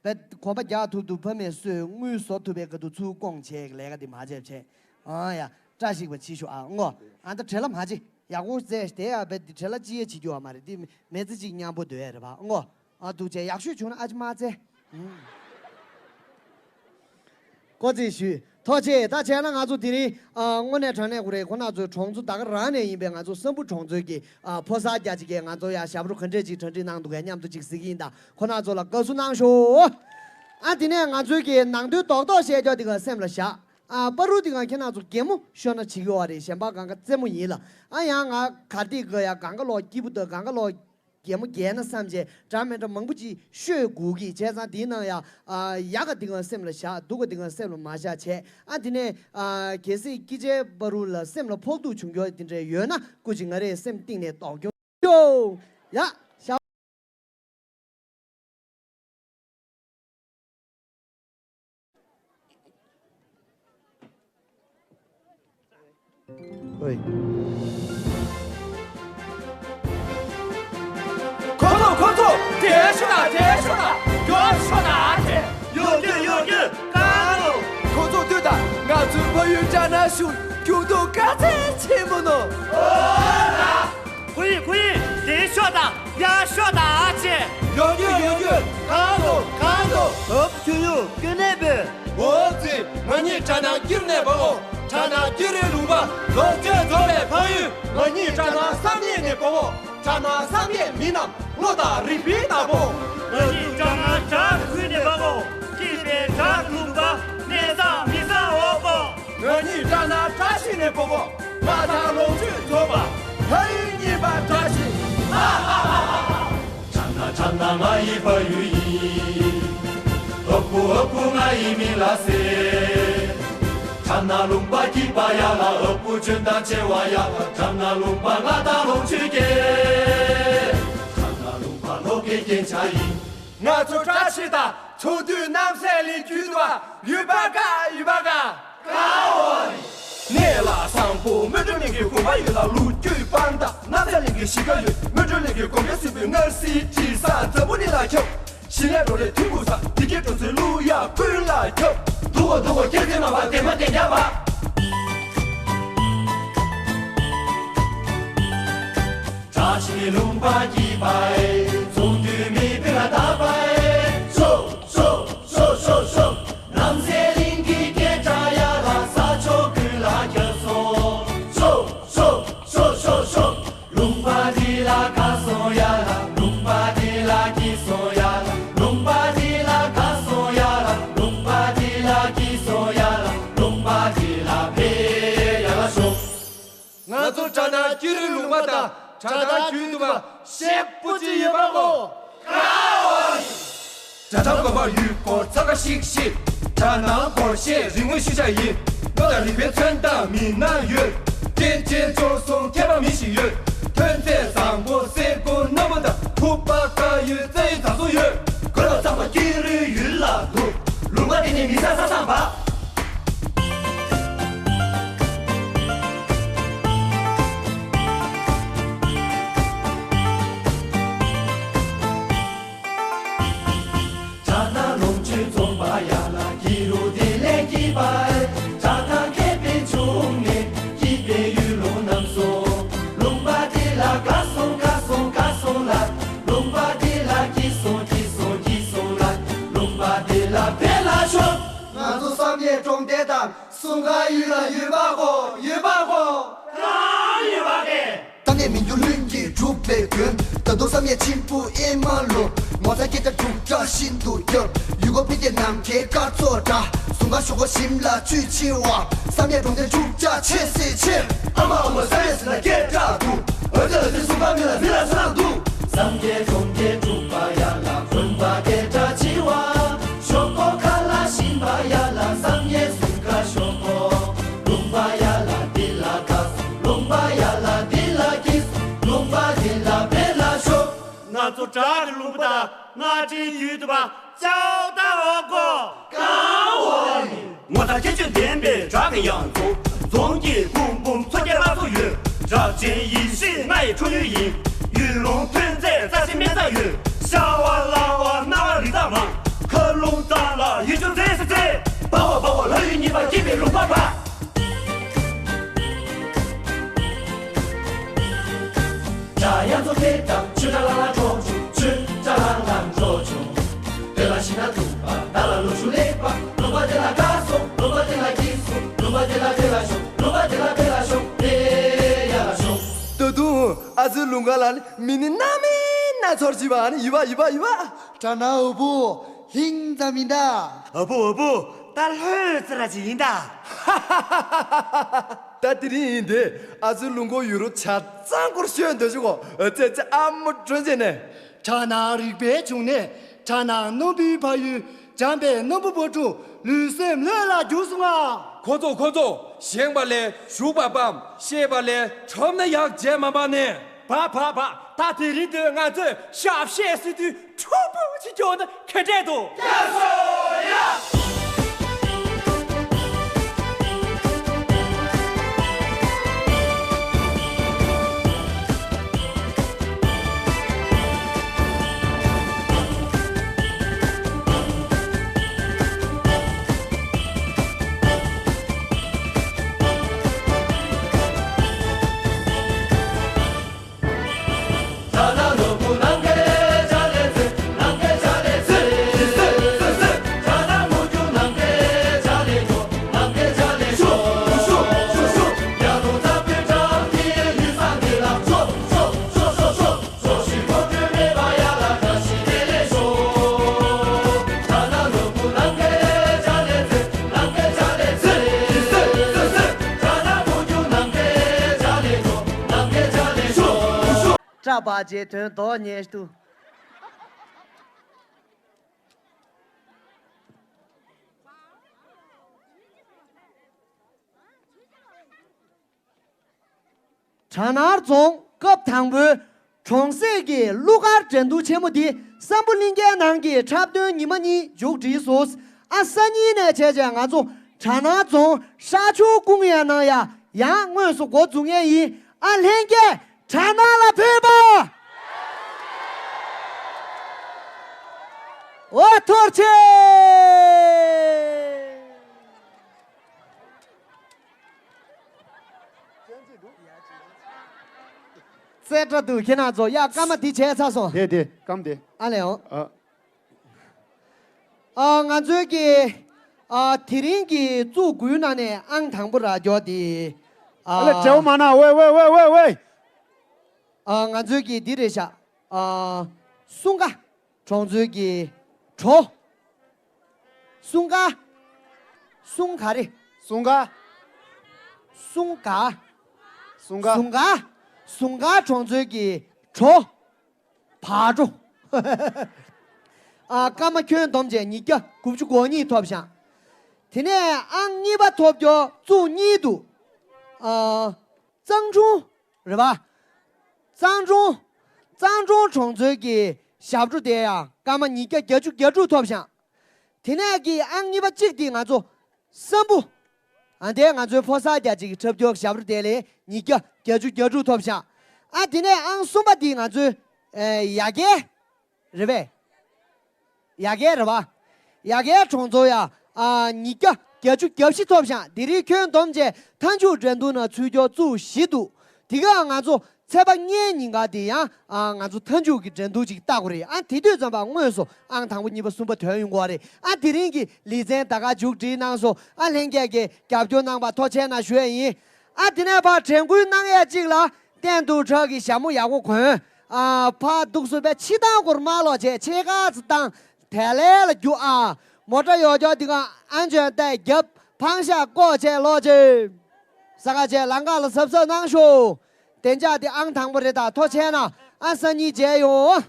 བས་གོམ་པ་རྒྱག་ཐུབ་ཐུབ་ཕ་མས་གསོས་དངུལ་བཟོ་ཐུབ་པའི་ག་དུ་ཚུར་སྐོང་བྱས་ལས་ཀ་འདི་མ་བྱས་བྱས། ཨ་ཡ་བཀྲ་ཤིས་པ་བྱེད་ཤོག་ཨ་ངོ་། ཨ་ད་བྲེལ་ལ་མ་བྱེད་ཡག་པོ་བཙལ་དེ་ཡ་བས་འདི་བྲེལ་ལ་ཅི་ཡ་བྱེད་རྒྱུ་བ་མ་རེད་འདི་མི་ཚེ་གཅིག་མཉམ་པོ་སྡོད་ཡ་རེད་པ་ངོ། ཨ་འདུག་བྱས་ཡག་ཤོས་བྱུང་ན་ཨ་ཅེ་མ་བཙལ། ཀོ་ཙེ་ཞུས། ཐུགས་རྗེ་ཆེ། ད་བྱས་ན་ང་ཚོ་དེ་རིང་ཨ་དངོས་གནས་དྲང་གནས་ཁོ་རེ་ཁོ་ན་ཚོའི་གྲོང་ཚོ་ད་ག་རང་ནས་ཡིན་པའི་ང་ཚོ་སྲིན་པོ་གྲོང་ཚོའི་གི་ཨ་ཕོ་གསར་རྒྱ་ཅིག་གིས་ང་ཚོ་ཡ་ཞབས་བྲོ་ག་འདྲས་ཅིག་གྲ་སྒྲིག་གནང་འདུག་གས་མཉམ་དུ་ཅིག་གཟིགས་ཀྱི་ཡིན་ད་ཁོ་ན་ཚོ་ལ་དགའ་བསུ་གནང་ཤོག་ཨ་དེ་ནས་ང་ཚོའི་གི་ནང་དོན་རྡོག་རྡོག་བཤད་རྒྱུ་དེ་ག་སེམས་ལ་བཞག་ཨ་པ་རུ་དེ་ག་ཁྱེད་རང་ཚོ་གད་མོ་ཤོར་ན་བྱེད་ཀྱི་ཡོད་རེད་གཞན་པ་གང་ག་རྩེད་མོ་ཡིན་ལ་ཨ་ཡང་ང་གར་སྟེགས་གི་ཡ་གང་ག་ལོག་སྐྱིད་པོ་དང་གང་ག་ལོག་གད་མོ་རྒྱས་ན་བསམ་བྱས་འདྲ་མི་འདྲ་མང་པོ་ཅིག་ཤོད་དགོས་ཀྱི་བྱས་ཙང་དེའི་ནང་ཡ་ཨ་ཡག་ག་དེ་ག་སེམས་ལ་བཞག་སྡུག་ག་དེ་ག་སེམས་ལ་མ་བཞག་བྱས་ཨ་དེ་ནས་ཨ་གལ་སྲིད་སྐྱིད་ཆེ་པ་རུ་ལ་སེམས་ལ་ཕོག་ཐུག་བྱུང་རྒྱུ་དེ་འདྲ་ཡོད་ན་སྐུ་མཁྱེན་ང་རའི་སེམས་གཏིང་ནས་དོགས་སྐྱོ་ཡོ། ཡ་ཤ། ཨོའི། ཁོ་ཚོ་ཁོ་ཚོ་དེ་ཤོད་ན་དེ་ཤོད་ན་མགྱོགས་ཤོད་ན་དེ་ཡོད་རྒྱུ་ཡོད་རྒྱུ་གང་ལོ། ཁོ་ཚོ་ལྟོས་དང་ང་ཚོའི་ཕ་ཡུལ་ཅ་ན་ཤུ་ཁྱུང་ཐོག་ག་ཚད་ཆེན་པོ་ནོ། ཨོ་ལ། ཁོ་ཡིན་ཁོ་ཡིན་དེ་ཤོད་དང་ཡ་ཤོད་དང་ཨ་ཅེ། ཡོད་རྒྱུ་ཡོད་རྒྱུ་གང་ལོ་གང་ལོ། ཨོ་ཁྱོད་ཡོད་ཀུན་ནས་པོས། འོ་ཙི། ང་གཉིས་ཁྲ་ནང་སྒྱུར་ནས་བ་འོ། ཁྲ་ནང་སྒྱུར་རེ་ལུང་པ། ལོ་བཅུ་རྫོགས་པའི་ཕ་ཡུལ། ང་གཉིས་ཁྲ་ནང་བསམ་ཡས་ནས་བ་འོ། ཁྲ་ནང་བསམ་ཡས་མི་རྣམས་བློ་དང་རིག་པའི་བདག་པོ། ང་གཉིས་ཁྲ་ནང་བྲག་ཁུལ་ནས་བ་འོ། སྐྱིད་པའི་བྲག་ལུང་པ། གནས་བཟང་མི་བཟང་འོ་བ་འོ། ང་གཉིས་ཁྲ་ནང་བཀྲ་ཤིས། ནས་པོ་པོ། ང་དང་ལོངས་སྤྱོད་རྫོགས་པ། ལྷ་ཡི་གཉིས་པ་བཀྲ་ཤིས། ཁྲ་ནང་ཁྲ་ནང་ང་ཡི་ཕ་ཡུལ་ཡིན། ཨ་ཁུ་ཨ་ཁུ་ང་ཡི་མིང་ལ་ཟེར། ཁྲ་ནང་ལུང་པ་སྐྱིད་པ་ཡ་ལ། ཨ་ཁུ་འཇོན་ཐང་ཆེ་བ་ཡ་ལ། ཁྲ་ནང་ལུང་པ་ང་དང་ལོངས་སྤྱོད་སྐྱེ། ཁྲ་ནང་ལུང་པ་ལོ་ཀའི་རྒྱན་ཆ་ཡིན། ང་ཚོ་བཀྲ་ཤིས་དང་ཚོགས་འདུའི་རྣམ་སྲས་ལས་རྒྱུད་དུ་བ་ཡུལ་པ་དགའ་ཡུལ་པ་དགའ། དགའ་འོ། གནས་ལ་བཟང་པོ་སྨོན་འགྲོ་གླིང་གི་དགོན་པ་ཡོད་ལ། ལོ་རྒྱུས་དཔང་རྟགས་རྣམ་ཐར་གླིང་གི་གཞིས་ཀ་ཡོད། སྨོན་འགྲོ་གླིང་གི་དགོན་པའི་སྲིན་པོའི་མངའ་གསོལ་དྲི་ཟ་འཛམ་བུ་གླིང་ལ་ཁྱབ། ཞི་ལས་འགྲོ་ལས་ཐུན་གོང་ས་དེ་སྐད་འགྲོ་ཚུལ་ལུ་ཡ་ཀུན་ལ་ཁྱབ། འདུག་གོ་འདུག་གོ་སྐྱེ་ཚེ་མ་པ་དེ་མ་དེ་རྒྱ་བ། བཀྲ་ཤིས་ལུང་པ་སྐྱིད་པ་ཨེ། ཚོགས་འདུའི་མི་བུ་ལ་བདག་པ་ཨེ། ཤོག་ཤོག་ཤོག་ཤོག་ཤོག་རྣམ་སྲས་གླིང་གི་སྐད་གྲགས་ཡ་ལ། ས་ཕྱོགས་ཀུན་ལ་ཁྱབ་སོང་། ཤོག་ཤོག་ཤོག་ཤོག་ཤོག་ལུང་པ་འདི་ལ་དགའ་སོང་ཡ་ལ། ལུང་པ་འདི་ལ་སྐྱིད་སོང་ཡ་ལ། ལུང་པ་འདི་ལ་དགའ་སོང་ཡ་ལ། ལུང་པ་འདི་ལ་སྐྱིད་སོང་ཡ་ལ། ལུང་པ་འདི་ལ་ཕེབས་ཡ་ལ་ཤོག་ང་ཚོ་གྲ་ནང་སྐྱིད་རུས་ལུང་པ་དང་གྲ་ནང་རྒྱུན་དུ་མ་ཞེ་པོ་ཅིག་ཡོད་པ་གོ། གྲ་ནང་དགོན་པར་ཡུལ་སྐོར་འཚང་ཁ་ཤིག་ཤིག་གྲ་ནང་སྐོར་གཞས་རིག་དངོས་ཤུལ་བཞག་ཡིན། ལོ་དང་རིག་པའི་མཚོན་རྟགས་མི་སྣ་ཡོད། རྐྱེན་ཅན་སྤྱོད་གསུམ་མཁས་པ་མི་ཞིག་ཡོད། ཐོན་རྫས་བཟང་པོ་སེར་ཀུན་སྣ་མོ་དང་ཕུག་པ་དཀར་ཡོལ་རྩྭ་ཡི་བྱ་སོང་ཡོད། གོས་ལ་ཚང་མ་སྐྱིད་རུས་ཡུལ་ལ་འདུག་ལུང་པ་དེ་ནས་མི་ས་ས་སངས་པ། གྲ་ནང་ལོངས་སྤྱོད་འཛོམས་པ་ཡ་ལ། སྐྱིད་རུ་བདེ་ལེགས་སྐྱིད་པ་ཨེ། གྲ་ནང་ཁེ་ཕན་བྱུང་ནས། སྐྱིད་པའི་ཡུལ་ལུང་རྣམས་སོ། ལུང་པ་དེ་ལ་དགའ་སོང་དགའ་སོང་དགའ་སོང་ལ། ལུང་པ་དེ་ལ་སྐྱིད་སོང་སྐྱིད་སོང་སྐྱིད་སོང་ལ། ལུང་པ་དེ་ལ་ཕེབས་ལ་ཤོག་ང་ཚོ་བསམ་ཡས་གྲོང་རྡལ་དང་སུམ་མཁའ་ཡུལ་ལ་ཡོད་པ་གོ། ཡོད་པ་གོ། གང་ཡོད་པ་གེ། གཏན་ནས་མི་འགྱུར་ལྷུན་གྱིས་གྲུབ་པའི་དོན། ད་དུང་བསམ་ཡས་མཆིམས་ཕུ་ཨེ་མ་ལོ། ངོ་མཚར་སྐད་གྲགས་འབྲུག་སྒྲ་ཤིན་ཏུ་ཁྱབ། ཡུལ་སྐོར་ཕི་གེ་ནམ་མཁའི་སྐར་ཚོགས་འདྲ། སུམ་མཁའ་ཞོག་ཁོག་ཞིམ་ལ་བཅུད་ཆེ་བ། བསམ་ཡས་གྲོང་རྡལ་འབྲུག་སྒྲ་ཆེ་སེ་ཆེ། ཨ་མ་ཨ་མ་བསམ་ཡས་ཟེར་ན་སྐད་གྲགས་འདུག་ཨ་ཙི་ཨ་ཙི་སུམ་མཁའ་མི་ལ་མི་ལ་ས་ལ་འདུག་བསམ་ཡས་གྲོང་རྡལ་འབྲུག་པ་ཡ་ལ། དགོན་པ་སྐད་གྲགས་ཆེ་བ། ཞོག་ཁོག་ཁ་ལག་ཞིམ་པ་ཡ་ལ། བསམ་ཡས་སུམ་མཁའ་ཞོག་ཁོག་ལུང་པ་ཡ་ལ་འདི་ལ་དགའ། ལུང་པ་ཡ་ལ་འདི་ལ་སྐྱིད། ལུང་པ་འདི་ལ་ཕེབས་ལ་ཤོག་ང་ཚོ་བྲག་གི་ལུང་པ་དང་མངའ་སྤྲིན་ཡུལ་དུ་བ་ཅའོ་ཏ་འོ་གོ། གང་འོ་ནི། ངོ་མཚར་ཁྱད་ཆོས་ལྡན་པའི་བྲག་གི་གཡང་རྫོང་། རྫོང་གི་ཁུངས་འབུམ་མཚོ་རྒྱལ་ལ་སོགས་ཡོད། གྲགས་ཅན་ཡིད་བཞིན་ལྔ་ཡི་འཁྲུངས་ཡུལ་ཡིན། ཡུལ་ལུང་ཐོན་རྫས་རྩ་ཆེན་སྨན་རྩྭ་ཡོད། ཤ་བ་ལ་བ་སྣ་བ་རི་དྭགས་མང་། མཁར་ལུང་གཙང་ལ་ཡུལ་ལྗོངས་མཛེས་སེ་མཛེས། འབའ་བ་འབའ་བ་ལྷ་ཡུལ་གཉིས་པ་སྐྱིད་པའི་ལུང་པ་བ། བྲག་གཡང་རྫོང་ཕེབས་དང་ཆུ་བྲག་ལང་ལ་འགྲོ་བྱུང་། ཆུ་བྲག་ལང་ལ་འགྲོ་བྱུང་། བོད་ལ་ཤིང་ནགས་འདུག་པ། བདག་ལ་ལོ་ཕྱུགས་ལེགས་པ། ལུང་པ་དེ་ལ་དགའ་སོང་། ལུང་པ་དེ་ལ་སྐྱིད་སོང་། ལུང་པ་དེ་ལ་ཕེབས་ལ་ཤོག་ལུང་པ་དེ་ལ་ཕེབས་ལ་ཤོག་ཕེབས་ཡ་ལ་ཤོག་ད་དུང་ཨ་ཙི་ལུང་ག་ལ་ནི་མི་ནི་སྣ་མིན་སྣ་ཚོར་བྱེད་པ་ནི་ཡིན་པ་ཡིན་པ་ཡིན་པ། གྲ་ནང་འོ་བུ་ཧིང་ཙམ་ཡིན་ད། འོ་བུ་འོ་བུ་ད་ལྷོད་ཙི་ར་ཅིག་ཡིན་ད། ད་དེ་རིང་ཡིན་དེ་ཨ་ཙི་ལུང་གོ་ཡུ་རོ་ཆ་ཚང་སྐོར་ཤོད་འདོད་ཞུ་གོ། ཨ་ཙི་ཨ་ཙི་ཨ་མོ་སྒྲོན་ཆེ་ནས། གྲ་ནང་རིག་པའི་འབྱུང་གནས། གྲ་ནང་སྣམ་བུའི་ཕ་ཡུལ། བྱམས་པའི་སྣམ་བུ་བོད་ཕྲུག་ལུས་སེམས་ལྷོད་ལ་གྱུར་སོང་ང་། ཁོ་ཚོ་ཁོ་ཚོ་བཞེངས་པ་ལས་བཞུགས་པ་སྤམ། བཤད་པ་ལས་ཁྲོམ་ན་ཡག་བྱས་མ་མ་ནས། བ་བ་བ། ད་དེ་རིང་དུ་ང་ཚོས་ཞབས་བཤད་སྲིད་དུས་འཁྲུག་པོ་ཅིག་སྐྱོང་ན་ག་འདྲས་འདུག་པ་རྗེས་དོན་དོགས་ཉེས་ཏུ། གྲ་ནང་རྫོང་སྐབས་དང་པོའི་གྲོང་གསེབ་ཀྱི་གླུ་གར་འགྲན་བསྡུར་ཆེན་མོ་འདི་སམ་བྷོ་ལྷན་རྒྱས་ནང་གི་འཁྲབ་སྟོན་ཉི་མ་གཉིས་མཇུག་སྒྲིལ་སོང་། ཨ་སང་ཉིན་ནས་བྱས་བྱས་ང་ཚོ་གྲ་ནང་རྫོང་ཤར་ཕྱོགས་ཀུང་ཡང་ནང་ཡ་ཡང་དངོས་སུ་འགོ་འཛུགས་ངེས་ཡིན། ཨ་ལྷན་རྒྱས་གྲ་ནང་ལ་ཕེབས་པ། འོ་ཐུགས་རྗེ་ཆེ། རྩེ་གྲ་འདུག་ཁྱེད་རང་ཚོ། ཡ་སྐར་མ་འདི་བྱས་ཚར་སོང་། དེ་དེ་སྐར་མ་དེ། ཨ་ལས་འོང་། ཨ། ཨ་ང་ཚོའི་གི་ཨ་དེ་རིང་གི་གཙུག་དགུའི་ནང་ནས་ཨང་དང་པོ་ར་རྒྱོ་དེ། ཨ་ཨ་ལས་འབྲེལ་བ་མ་ན། ཝེ་ཝེ་ཝེ་ཝེ་ཝེ། ཨ་ང་ཚོའི་གི་འདི་རེད་ཤག་ཨ་སུང་ཀ་གྲོང་ཚོའི་གི་གྲོ། སུང་ཀ་སུང་ག་རེ། སུང་ཀ་སུང་ག་སུང་ཀ་སུང་ཀ་སུང་ཀ་གྲོང་ཚོའི་གི་གྲོ། བག་གྲོ། ཨ་སྐར་མ་ཁྱོན་བསྡོམས་བྱས་ཉིས་བརྒྱ་དགུ་བཅུ་གོ་གཉིས་ཐོབ་ཤག་དེ་ནས་ཨང་གཉིས་པ་ཐོབ་རྒྱུ་གཙུག་གཉིས་འདུག་ཨ་གཙང་གྲོང་རེད་པ། གཙང་གྲོང་། གཙང་གྲོང་གྲོང་ཚོའི་གི་ཞབས་བྲོ་དེ་ཡང་སྐར་མ་ཉིས་བརྒྱ་བརྒྱད་ཅུ་གྱ་དྲུག་ཐོབ་ཤག་དེ་ནས་གི་ཨང་གཉིས་པ་གཅིག་དེ་ང་ཚོ་སམ་བྷོ། ཨ་དེ་ང་ཚོའི་ཕོ་གསར་རྒྱ་གཅིག་གི་འཁྲབ་སྟོན་ཞབས་བྲོ་དེ་ལས་ཉིས་བརྒྱ་བརྒྱད་ཅུ་གྱ་དྲུག་ཐོབ་ཤག་ཨ་དེ་ནས་ཨང་གསུམ་པ་དེ་ང་ཚོའི་ཨེ་ཡ་གྱལ་རེད་པས། ཡ་གྱལ་རེད་པ། ཡ་གྱལ་གྲོང་ཚོ་ཡ་ཨ་ཉིས་བརྒྱ་བརྒྱད་ཅུ་གྱ་བཞི་ཐོབ་ཤག་དེ་རིང་ཁྱོན་བསྡོམས་བྱས་མཐའ་མཇུག་འགྲན་བསྡུར་ནང་ཚུད་རྒྱུ་གཙུག་བཞི་འདུག་དེ་ག་ང་ཚོ་ཚེས་པ་ལྔའི་ཉིན་ག་དེ་ཡང་ཨ་ང་ཚོ་མཐའ་མཇུག་གི་འགྲན་བསྡུར་ཅིག་བལྟ་དགོས་རེད། ཨ་དེ་དུས་ཙམ་པ་དངོས་སུ་ཨང་དང་པོ་གཉིས་པ་གསུམ་པ་ཐོན་ཡོང་གི་རེད། ཨ་དེ་རིང་གི་ལེ་ཚན་ད་ག་མཇུག་སྒྲིལ་གནང་སོང་། ཨ་ལྷན་རྒྱས་ཀྱིས་རྒྱབ་སྐྱོར་གནང་བ་ཐུགས་རྗེ་གནང་ཞུ་ཡས་ཡིན། ཨ་དེ་ནས་ཕར་དྲན་སྐུལ་གནང་ཡས་གཅིག་ལ་སྟེང་དུ་ཁྲག་གི་ཞྭ་མོ་ཡག་པོ་གོན། ཨ་ཕར་འདུག་སུ་བས་ཕྱི་ཐང་སྐོར་མ་ལོག་བྱས་ཕྱེད་ཀ་ཙམ་བཏང་། དལ་ལེ་ལ་རྒྱུག་ཨ། མོ་ཊ་ཡོད་ཀྱོག་འདི་ག་ཨན་ཅོན་ཏའི་རྒྱབ་འཕང་ཤ་བཀོག་བྱས་ལོག་ཅིག་ས་ག་བྱས་ལམ་ཁ་ལ་གཟབ་གཟབ་གནང་ཤོག་བདེ་འཇགས་འདི་ཨང་དང་པོ་རེད། ད་ཐུགས་རྗེ་གནང་། ཨ་སང་ཉིན་མཇལ་ཡོང་།